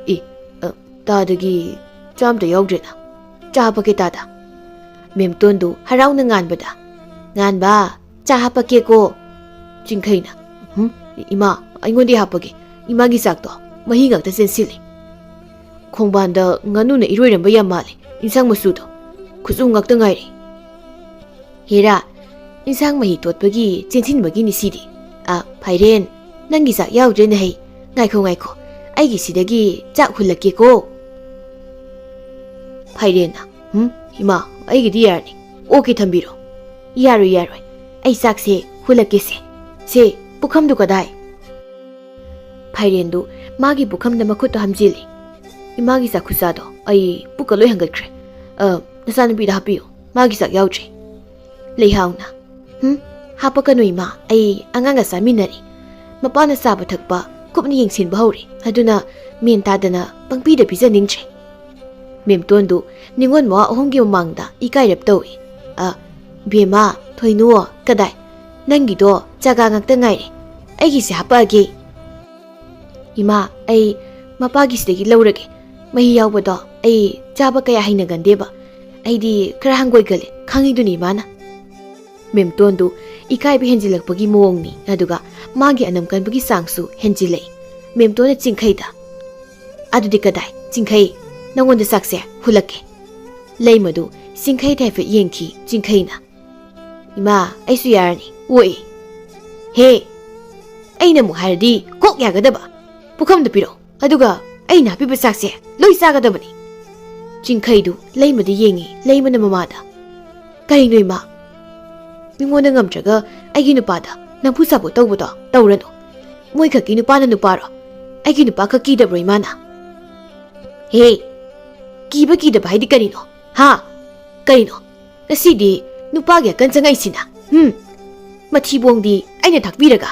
"ꯏ, ꯑ, ꯇꯥꯗꯒꯤ ꯆꯥ ꯑꯝꯇ ꯌꯥꯎꯗ꯭ꯔꯦꯅ꯫ ꯆꯥ ꯍꯥꯞꯄꯛꯀꯦ ꯇꯥꯗ?" ꯃꯦꯝꯇꯣꯟꯗꯨ ꯍꯔꯥꯎꯅ ꯉꯥꯟꯕꯗ, "ꯉꯥꯟꯕ, ꯆꯥ ꯍꯥꯞꯄꯛꯀꯦꯀꯣ?" ꯆꯤꯡꯈꯩꯅ, "ꯍꯨꯝ, ꯏꯃꯥ, ꯑꯩꯉꯣꯟꯗ ꯍꯥꯞꯄꯒꯦ꯫ ꯏꯃꯥꯒꯤ ꯆꯥꯛꯇꯣ ꯃꯍꯤ ꯉꯥꯛꯇ ꯆꯦꯟꯁꯤꯜꯂꯤ꯫ ꯈꯣꯡꯕꯥꯟꯗ ꯉꯥꯅꯨꯅ ꯏꯔꯣꯏꯔꯝꯕ ꯌꯥꯝ ꯃꯥꯜꯂꯦ, ꯏꯟꯁꯥꯡ ꯃꯆꯨꯗꯣ꯫ ꯈꯨꯆꯨ ꯉꯥꯛꯇ ꯉꯥꯏꯔꯦ꯫ ꯍꯦꯔꯥ, ꯏꯟꯁꯥꯡ ꯃꯍꯤ ꯇꯣꯠꯄꯒꯤ ꯆꯦꯟꯁꯤꯟꯕꯒꯤꯅꯤ ꯁꯤꯗꯤ꯫ ꯑ, ꯐꯥꯏꯔꯦꯟ, ꯅꯪꯒꯤ ꯆꯥꯛ ꯌꯥꯎꯗ꯭ꯔꯦꯅꯦ ꯍꯩ꯫ ꯉꯥꯏꯈꯣ, ꯉꯥꯏꯈꯣ, ꯑꯩꯒꯤ ꯁꯤꯗꯒꯤ ꯆꯥꯛ ꯍꯨꯜꯂꯛꯀꯦꯀꯣ?" ꯐꯥꯏꯔꯦꯟꯅ, "ꯍꯨꯝ, ꯏꯃꯥ, ꯑꯩꯒꯤꯗꯤ ꯌꯥꯔꯅꯤ꯫ ꯑꯣꯛꯀꯤ ꯊꯝꯕꯤꯔꯣ꯫" "ꯌꯥꯔꯣꯏ, ꯌꯥꯔꯣꯏ꯫ ꯑꯩ ꯆꯥꯛꯁꯦ ꯍꯨꯜꯂꯛꯀꯦꯁꯦ꯫ ꯁꯦ, ꯄꯨꯈꯝꯗꯨ ꯀꯗꯥꯏ?" ꯐꯥꯏꯔꯦꯟꯗꯨ ꯃꯥꯒꯤ ꯄꯨꯈꯝꯗ ꯃꯈꯨꯠꯇꯣ ꯍꯥꯝꯖꯤꯜꯂꯤ꯫ "ꯏꯃꯥꯒꯤ ꯆꯥꯛ ꯈꯨꯆꯥꯗꯣ ꯑꯩ ꯄꯨꯛꯀ ꯂꯣꯏ ꯍꯪꯒꯠꯈ꯭ꯔꯦ꯫ ꯑ, ꯅꯆꯥꯅꯨꯄꯤꯗ ꯍꯥꯞꯄꯤꯌꯨ꯫ ꯃꯥꯒꯤ ꯆꯥꯛ ꯌꯥꯎꯗ꯭ꯔꯦ꯫" ꯂꯩꯍꯥꯎꯅ, "ꯍꯨꯝ, ꯍꯥꯞꯄꯛꯀꯅꯨ ꯏꯃꯥ, ꯑꯩ ꯑꯉꯥꯡꯒ ꯆꯥꯃꯤꯟꯅꯔꯤ꯫ ꯃꯄꯥꯅ ꯆꯥꯕ ꯊꯛꯄ ꯀꯨꯞꯅ ꯌꯦꯡꯁꯤꯟꯕ ꯍꯧꯔꯦ꯫ ꯑꯗꯨꯅ ꯃꯦꯟ ꯇꯥꯗꯅ ꯄꯪꯄꯤꯗ ꯄꯤꯖꯅꯤꯡꯗ꯭ꯔꯦ꯫" ꯃꯦꯝꯇꯣꯟꯗꯨ ꯅꯤꯉꯣꯜ ꯃꯋꯥ ꯑꯍꯨꯝꯒꯤ ꯃꯃꯥꯡꯗ ꯏꯀꯥꯏꯔꯞ ꯇꯧꯏ꯫ "ꯑ, ꯕꯦꯝꯃ, ꯊꯣꯏꯅꯨ, ꯀꯗꯥꯏ? ꯅꯪꯒꯤꯗꯣ ꯆꯥꯒꯥ ꯉꯥꯛꯇ ꯉꯥꯏꯔꯦ꯫ ꯑꯩꯒꯤꯁꯦ ꯍꯥꯄꯛꯑꯒꯦ꯫" "ꯏꯃꯥ, ꯑꯩ ꯃꯄꯥꯒꯤꯁꯤꯗꯒꯤ ꯂꯧꯔꯒꯦ꯫ ꯃꯍꯤ ꯌꯥꯎꯕꯗꯣ ꯑꯩ ꯆꯥꯕ ꯀꯌꯥ ꯍꯩꯅꯒꯟꯗꯦꯕ꯫ ꯑꯩꯗꯤ ꯈꯔ ꯍꯪꯒꯣꯏꯒꯜꯂꯦ, ꯈꯪꯉꯤꯗꯨꯅꯤ ꯏꯃꯥꯅ꯫" ꯃꯦꯝꯇꯣꯟꯗꯨ ꯏꯀꯥꯏꯕ ꯍꯦꯟꯖꯤꯜꯂꯛꯄꯒꯤ ꯃꯑꯣꯡꯅꯤ, ꯑꯗꯨꯒ ꯃꯥꯒꯤ ꯑꯅꯝ ꯀꯟꯕꯒꯤ ꯆꯥꯡꯁꯨ ꯍꯦꯟꯖꯤꯜꯂꯛꯏ꯫ ꯃꯦꯝꯇꯣꯟꯅ ꯆꯤꯡꯈꯩꯗ, "ꯑꯗꯨꯗꯤ ꯀꯗꯥꯏ, ꯆꯤꯡꯈꯩ? ꯅꯪꯉꯣꯟꯗ ꯆꯥꯛꯁꯦ ꯍꯨꯜꯂꯛꯀꯦ꯫" ꯂꯩꯃꯗꯨ ꯆꯤꯡꯈꯩꯗ ꯍꯥꯏꯐꯦꯠ ꯌꯦꯡꯈꯤ꯫ ꯆꯤꯡꯈꯩꯅ, "ꯏꯃꯥ, ꯑꯩꯁꯨ ꯌꯥꯔꯅꯤ, ꯑꯣꯛꯏ꯫" "ꯍꯦ, ꯑꯩꯅ ꯑꯃꯨꯛ ꯍꯥꯏꯔꯗꯤ ꯀꯣꯛ ꯌꯥꯒꯗꯕ꯫ ꯄꯨꯈꯝꯗ ꯄꯤꯔꯛꯑꯣ, ꯑꯗꯨꯒ ꯑꯩꯅ ꯍꯥꯞꯄꯤꯕ ꯆꯥꯛꯁꯦ ꯂꯣꯏ ꯆꯥꯒꯗꯕꯅꯤ꯫" ꯆꯤꯡꯈꯩꯗꯨ ꯂꯩꯃꯗ ꯌꯦꯡꯉꯤ꯫ ꯂꯩꯃꯅ ꯃꯃꯥꯗ, "ꯀꯩꯅꯣ ꯏꯃꯥ? ꯃꯤꯉꯣꯟꯗ ꯉꯝꯗ꯭ꯔꯒ ꯑꯩꯒꯤ ꯅꯨꯄꯥꯗ ꯅꯝꯐꯨ ꯁꯥꯐꯨ ꯇꯧꯕꯗꯣ ꯇꯧꯔꯅꯨ꯫ ꯃꯣꯏꯈꯛꯀꯤ ꯅꯨꯄꯥꯅ ꯅꯨꯄꯥꯔꯣ? ꯑꯩꯒꯤ ꯅꯨꯄꯥ ꯈꯛ ꯀꯤꯗꯕ꯭ꯔꯣ ꯏꯃꯥꯅ?" "ꯍꯦ, ꯀꯤꯕ ꯀꯤꯗꯕ ꯍꯥꯏꯗꯤ ꯀꯔꯤꯅꯣ? ꯍꯥ? ꯀꯔꯤꯅꯣ? ꯉꯁꯤꯗꯤ ꯅꯨꯄꯥꯒꯤ ꯑꯀꯟ ꯆꯪꯉꯛꯏꯁꯤꯅ?" ꯎꯝ, ꯃꯊꯤꯕꯣꯡꯗꯤ ꯑꯩꯅ ꯊꯥꯛꯄꯤꯔꯒ꯫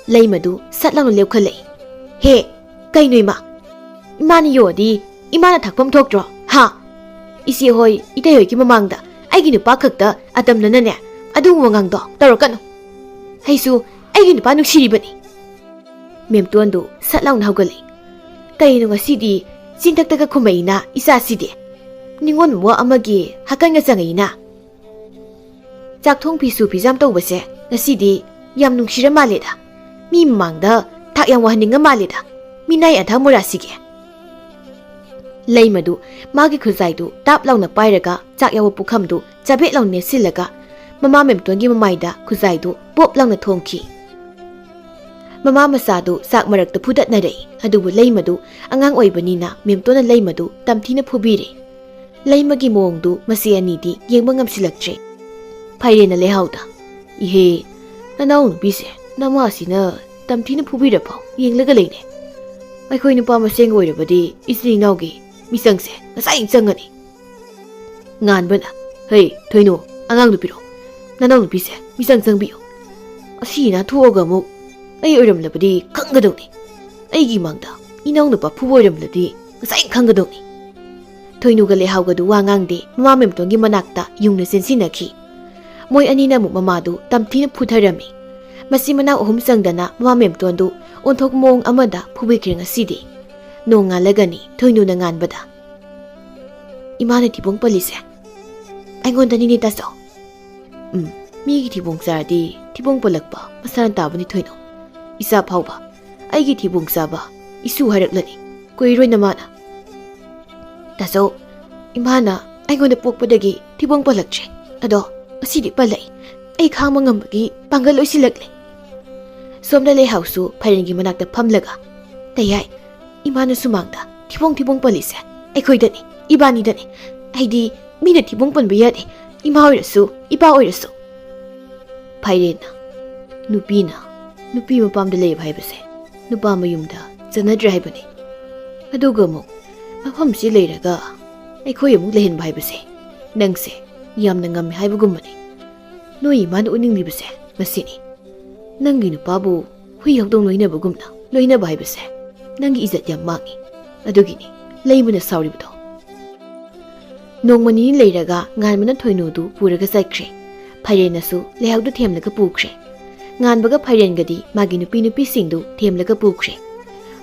ꯂꯩꯃꯗꯨ ꯁꯠ ꯂꯥꯎꯅ ꯂꯦꯞꯈꯠꯂꯛꯏ꯫ ꯍꯦ, ꯀꯩꯅꯣ ꯏꯃꯥ? ꯏꯃꯥꯅ ꯌꯣꯛꯑꯗꯤ ꯏꯃꯥꯅ ꯊꯥꯛꯐꯝ ꯊꯣꯛꯇ꯭ꯔꯣ? ꯍꯥ? ꯏꯆꯦ ꯍꯣꯏ, ꯏꯇꯩ ꯍꯣꯏꯒꯤ ꯃꯃꯥꯡꯗ ꯑꯩꯒꯤ ꯅꯨꯄꯥ ꯈꯛꯇ ꯑꯇꯝꯅꯅꯅꯦ, ꯑꯗꯨꯒꯨꯝꯕ ꯉꯥꯡꯗꯣ ꯇꯧꯔꯛꯀꯅꯨ꯫ ꯑꯩꯁꯨ ꯑꯩꯒꯤ ꯅꯨꯄꯥ ꯅꯨꯡꯁꯤꯔꯤꯕꯅꯤ꯫ ꯃꯦꯝꯇꯣꯟꯗꯨ ꯁꯠ ꯂꯥꯎꯅ ꯍꯧꯒꯠꯂꯛꯏ꯫ ꯀꯩꯅꯣ ꯉꯁꯤꯗꯤ ꯆꯤꯟꯊꯛꯇꯒ ꯈꯨꯝꯃꯛꯏꯅ ꯏꯆꯥꯁꯤꯗꯤ? ꯅꯤꯉꯣꯜ ꯃꯋꯥ ꯑꯃꯒꯤ ꯍꯥꯀꯟꯒ ꯆꯪꯉꯛꯏꯅ? ꯆꯥꯛ ꯊꯣꯡ ꯐꯤꯁꯨ ꯐꯤꯖꯥꯝ ꯇꯧꯕꯁꯦ ꯉꯁꯤꯗꯤ ꯌꯥꯝ ꯅꯨꯡꯁꯤꯔ ꯃꯥꯜꯂꯦꯗ꯫ ꯃꯤ ꯃꯃꯥꯡꯗ ꯊꯥꯛ ꯌꯥꯝ ꯋꯥꯍꯟꯅꯤꯡꯉ ꯃꯥꯜꯂꯦꯗ꯫ ꯃꯤꯅꯥꯏ ꯑꯙꯥ ꯃꯣꯔꯥꯁꯤꯒꯤ꯫ ꯂꯩꯃꯗꯨ ꯃꯥꯒꯤ ꯈꯨꯖꯥꯏꯗꯨ ꯇꯥꯞ ꯂꯥꯎꯅ ꯄꯥꯏꯔꯒ ꯆꯥꯛ ꯌꯥꯎꯕ ꯄꯨꯈꯝꯗꯨ ꯆꯕꯦꯠ ꯂꯥꯎꯅ ꯅꯦꯠꯁꯤꯜꯂꯒ ꯃꯃꯥ ꯃꯦꯝꯇꯣꯟꯒꯤ ꯃꯃꯥꯏꯗ ꯈꯨꯖꯥꯏꯗꯨ ꯄꯣꯞ ꯂꯥꯎꯅ ꯊꯣꯝꯈꯤ꯫ ꯃꯃꯥ ꯃꯆꯥꯗꯨ ꯆꯥꯛ ꯃꯔꯛꯇ ꯐꯨꯗꯠꯅꯔꯛꯏ, ꯑꯗꯨꯕꯨ ꯂꯩꯃꯗꯨ ꯑꯉꯥꯡ ꯑꯣꯏꯕꯅꯤꯅ ꯃꯦꯝꯇꯣꯟꯅ ꯂꯩꯃꯗꯨ ꯇꯝꯊꯤꯅ ꯐꯨꯕꯤꯔꯦ꯫ ꯂꯩꯃꯒꯤ ꯃꯑꯣꯡꯗꯨ ꯃꯆꯦ ꯑꯅꯤꯗꯤ ꯌꯦꯡꯕ ꯉꯝꯁꯤꯜꯂꯛꯇ꯭ꯔꯦ꯫ ꯐꯩꯔꯦꯟꯅ ꯂꯩꯍꯥꯎꯗ, "ꯏꯍꯦ, ꯅꯅꯥꯎ ꯅꯨꯄꯤꯁꯦ ꯅꯃꯥꯁꯤꯅ ꯇꯝꯊꯤꯅ ꯐꯨꯕꯤꯔꯐꯥꯎ ꯌꯦꯡꯂꯒ ꯂꯩꯅꯦ꯫ ꯑꯩꯈꯣꯏ ꯅꯨꯄꯥ ꯃꯁꯦꯟ ꯑꯣꯏꯔꯕꯗꯤ ꯏꯆꯤꯜ ꯏꯅꯥꯎꯒꯤ ꯃꯤꯆꯪꯁꯦ ꯉꯁꯥꯏ ꯆꯪꯉꯅꯤ꯫" ꯉꯥꯟꯕꯅ, "ꯍꯩ, ꯊꯣꯏꯅꯨ, ꯑꯉꯥꯡ ꯅꯨꯄꯤꯔꯣ? ꯅꯅꯥꯎ ꯅꯨꯄꯤꯁꯦ ꯃꯤꯆꯪ ꯆꯪꯕꯤꯌꯨ꯫ ꯑꯁꯤ ꯅꯥꯟꯊꯣꯛꯑꯒ ꯑꯃꯨꯛ ꯑꯩ ꯑꯣꯏꯔꯝꯂꯕꯗꯤ ꯈꯪꯒꯗꯧꯅꯤ꯫ ꯑꯩꯒꯤ ꯃꯥꯡꯗ ꯏꯅꯥꯎ ꯅꯨꯄꯥ ꯐꯨꯕ ꯑꯣꯏꯔꯝꯂꯗꯤ ꯉꯁꯥꯏ ꯈꯪꯒꯗꯧꯅꯤ꯫" ꯊꯣꯏꯅꯨꯒ ꯂꯩꯍꯥꯎꯒꯗꯨ ꯋꯥ ꯉꯥꯡꯗꯦ, ꯃꯃꯥ ꯃꯦꯝꯇꯣꯟꯒꯤ ꯃꯅꯥꯛꯇ ꯌꯨꯡꯅ ꯆꯦꯟꯁꯤꯟꯅꯈꯤ꯫ ꯃꯣꯏ ꯑꯅꯤꯅ ꯑꯃꯨꯛ ꯃꯃꯥꯗꯨ ꯇꯝꯊꯤꯅ ꯐꯨꯊꯔꯝꯃꯤ꯫ ꯃꯆꯤꯟ ꯃꯅꯥꯎ ꯑꯍꯨꯝ ꯆꯪꯗꯅ ꯃꯃꯥ ꯃꯦꯝꯇꯣꯟꯗꯨ ꯑꯣꯟꯊꯣꯛ ꯃꯑꯣꯡ ꯑꯃꯗ ꯐꯨꯕꯤꯈ꯭ꯔꯦ ꯉꯁꯤꯗꯤ꯫ ꯅꯣꯡꯉꯥꯜꯂꯒꯅꯤ ꯊꯣꯏꯅꯨꯅ ꯉꯥꯟꯕꯗ, "ꯏꯃꯥꯅ ꯊꯤꯕꯣꯡ ꯄꯜꯂꯤꯁꯦ ꯑꯩꯉꯣꯟꯗꯅꯤꯅꯦ ꯇꯥꯆꯧ꯫ ꯎꯝ, ꯃꯤꯒꯤ ꯊꯤꯕꯣꯡ ꯆꯥꯔꯗꯤ ꯊꯤꯕꯣꯡ ꯄꯜꯂꯛꯄ ꯃꯁꯥꯅ ꯇꯥꯕꯅꯤ ꯊꯣꯏꯅꯨ꯫ ꯏꯆꯥ ꯐꯥꯎꯕ ꯑꯩꯒꯤ ꯊꯤꯕꯣꯡ ꯆꯥꯕ ꯏꯁꯨ ꯍꯥꯏꯔꯛꯂꯅꯤ꯫ ꯀꯨꯏꯔꯣꯏ ꯅꯃꯥꯅ꯫" "ꯇꯥꯆꯧ, ꯏꯃꯥꯅ ꯑꯩꯉꯣꯟꯗ ꯄꯣꯛꯄꯗꯒꯤ ꯊꯤꯕꯣꯡ ꯄꯜꯂꯛꯇ꯭ꯔꯦ꯫ ꯑꯗꯣ ꯉꯁꯤꯗꯤ ꯄꯜꯂꯛꯏ꯫ ꯑꯩ ꯈꯥꯡꯕ ꯉꯝꯕꯒꯤ ꯄꯥꯡꯒꯜ ꯂꯣꯏꯁꯤꯜꯂꯛꯂꯦ꯫" ꯁꯣꯝꯗ ꯂꯩꯍꯥꯎꯁꯨ ꯐꯩꯔꯦꯟꯒꯤ ꯃꯅꯥꯛꯇ ꯐꯝꯂꯒ, "ꯇꯌꯥꯏ, ꯏꯃꯥꯅ ꯁꯨꯃꯥꯡꯗ ꯊꯤꯕꯣꯡ ꯊꯤꯕꯣꯡ ꯄꯜꯂꯤꯁꯦ ꯑꯩꯈꯣꯏꯗꯅꯤ, ꯏꯕꯥꯅꯤꯗꯅꯤ꯫ ꯑꯩꯗꯤ ꯃꯤꯅ ꯊꯤꯕꯣꯡ ꯄꯟꯕ ꯌꯥꯗꯦ, ꯏꯃꯥ ꯑꯣꯏꯔꯁꯨ, ꯏꯄꯥ ꯑꯣꯏꯔꯁꯨ꯫" ꯐꯩꯔꯦꯟꯅ, "ꯅꯨꯄꯤꯅ ꯅꯨꯄꯤ ꯃꯄꯥꯝꯗ ꯂꯩꯕ ꯍꯥꯏꯕꯁꯦ ꯅꯨꯄꯥ ꯃꯌꯨꯝꯗ ꯆꯠꯅꯗ꯭ꯔꯦ ꯍꯥꯏꯕꯅꯤ꯫ ꯑꯗꯨꯒ ꯑꯃꯨꯛ ꯃꯐꯝꯁꯤ ꯂꯩꯔꯒ ꯑꯩꯈꯣꯏ ꯑꯃꯨꯛ ꯂꯩꯍꯟꯕ ꯍꯥꯏꯕꯁꯦ ꯅꯪꯁꯦ ꯌꯥꯝꯅ ꯉꯝꯃꯦ ꯍꯥꯏꯕꯒꯨꯝꯕꯅꯤ꯫ ꯅꯣꯏ ꯏꯃꯥꯅ ꯎꯠꯅꯤꯡꯂꯤꯕꯁꯦ ꯃꯁꯤꯅꯤ꯫ ꯅꯪꯒꯤ ꯅꯨꯄꯥꯕꯨ ꯍꯨꯏ ꯍꯧꯗꯣꯡ ꯂꯣꯏꯅꯕꯒꯨꯝꯅ ꯂꯣꯏꯅꯕ ꯍꯥꯏꯕꯁꯦ ꯅꯪꯒꯤ ꯏꯖꯠ ꯌꯥꯝ ꯃꯥꯡꯉꯤ꯫ ꯑꯗꯨꯒꯤꯅꯤ ꯂꯩꯃꯅ ꯁꯥꯎꯔꯤꯕꯗꯣ꯫ ꯅꯣꯡꯃ ꯅꯤꯅꯤ ꯂꯩꯔꯒ ꯉꯥꯟꯕꯅ ꯊꯣꯏꯅꯨꯗꯨ ꯄꯨꯔꯒ ꯆꯠꯈ꯭ꯔꯦ꯫ ꯐꯥꯏꯔꯦꯟꯅꯁꯨ ꯂꯩꯍꯥꯎꯗꯨ ꯊꯦꯝꯂꯒ ꯄꯨꯈ꯭ꯔꯦ꯫ ꯉꯥꯟꯕꯒ ꯐꯥꯏꯔꯦꯟꯒꯗꯤ ꯃꯥꯒꯤ ꯅꯨꯄꯤ ꯅꯨꯄꯤꯁꯤꯡꯗꯨ ꯊꯦꯝꯂꯒ ꯄꯨꯈ꯭ꯔꯦ꯫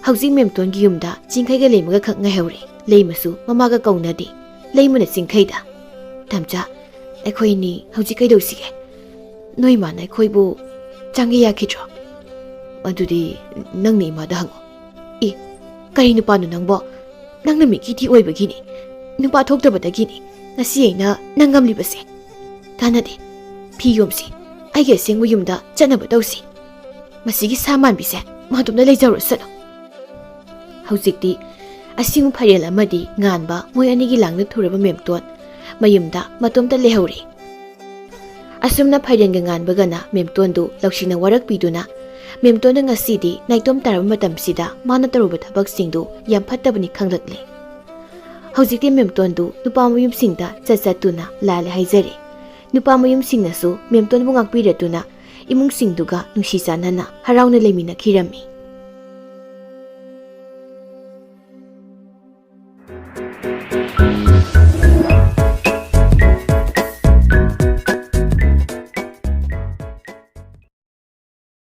ꯍꯧꯖꯤꯛ ꯃꯦꯝꯇꯣꯟꯒꯤ ꯌꯨꯝꯗ ꯆꯤꯡꯈꯩꯒ ꯂꯩꯃꯒ ꯈꯛ ꯉꯥꯏꯍꯧꯔꯦ꯫ ꯂꯩꯃꯁꯨ ꯃꯃꯥꯒ ꯀꯧꯅꯗꯦ꯫ ꯂꯩꯃꯅ ꯆꯤꯡꯈꯩꯗ, "ꯇꯝꯆꯥ, ꯑꯩꯈꯣꯏꯅꯤ ꯍꯧꯖꯤꯛ ꯀꯩꯗꯧꯁꯤꯒꯦ? ꯅꯣꯏ ꯏꯃꯥꯅ ꯑꯩꯈꯣꯏꯕꯨ ꯆꯪꯒꯦ ꯌꯥꯈꯤꯗ꯭ꯔꯣ?" "ꯑꯗꯨꯗꯤ ꯅꯪꯅ ꯏꯃꯥꯗ ꯍꯪꯉꯣ꯫" "ꯏ, ꯀꯔꯤ ꯅꯨꯄꯥꯅꯣ ꯅꯪꯕꯣ? ꯅꯪꯅ ꯃꯤꯀꯤ ꯊꯤ ꯑꯣꯏꯕꯒꯤꯅꯤ, ꯅꯨꯄꯥ ꯊꯣꯛꯇꯕꯗꯒꯤꯅꯤ ꯉꯁꯤ ꯑꯩꯅ ꯅꯪ ꯉꯝꯂꯤꯕꯁꯦ꯫ ꯀꯥꯟꯅꯗꯦ, ꯐꯤ ꯌꯣꯝꯁꯤ, ꯑꯩꯒꯤ ꯑꯁꯦꯡꯕ ꯌꯨꯝꯗ ꯆꯠꯅꯕ ꯇꯧꯁꯤ꯫ ꯃꯁꯤꯒꯤ ꯁꯥ ꯃꯥꯟꯕꯤꯁꯦ ꯃꯥꯗꯨꯝꯅ ꯂꯩꯖꯔꯨꯁꯅꯨ꯫" ꯍꯧꯖꯤꯛꯇꯤ ꯑꯁꯤꯡ ꯐꯥꯏꯔꯦꯜ ꯑꯃꯗꯤ ꯉꯥꯟꯕ ꯃꯣꯏ ꯑꯅꯤꯒꯤ ꯂꯥꯡꯅ ꯊꯨꯔꯕ ꯃꯦꯝꯇꯣꯟ ꯃꯌꯨꯝꯗ ꯃꯇꯣꯝꯇ ꯂꯩꯍꯧꯔꯦ꯫ ꯑꯁꯨꯝꯅ ꯐꯥꯏꯔꯦꯟꯒ ꯉꯥꯟꯕꯒꯅ ꯃꯦꯝꯇꯣꯟꯗꯨ ꯂꯧꯁꯤꯡꯅ ꯋꯥꯔꯛꯄꯤꯗꯨꯅ ꯃꯦꯝꯇꯣꯟꯗ ꯉꯁꯤꯗꯤ ꯅꯥꯏꯇꯣꯝ ꯇꯥꯔꯕ ꯃꯇꯝꯁꯤꯗ ꯃꯥꯅ ꯇꯧꯔꯨꯕ ꯊꯕꯛꯁꯤꯡꯗꯨ ꯌꯥꯝ ꯐꯠꯇꯕꯅꯤ ꯈꯪꯂꯛꯂꯦ꯫ ꯍꯧꯖꯤꯛꯇꯤ ꯃꯦꯝꯇꯣꯟꯗꯨ ꯅꯨꯄꯥ ꯃꯌꯨꯝꯁꯤꯡꯗ ꯆꯠ ꯆꯠꯇꯨꯅ ꯂꯥꯜꯂꯦ ꯍꯥꯏꯖꯔꯦ꯫ ꯅꯨꯄꯥ ꯃꯌꯨꯝꯁꯤꯡꯅꯁꯨ ꯃꯦꯝꯇꯣꯟꯕꯨ ꯉꯥꯛꯄꯤꯔꯗꯨꯅ ꯏꯃꯨꯡꯁꯤꯡꯗꯨꯒ ꯅꯨꯡꯁꯤ ꯆꯥꯟꯅꯅ ꯍꯔꯥꯎꯅ ꯂꯩꯃꯤꯟꯅꯈꯤꯔꯝꯃꯤ꯫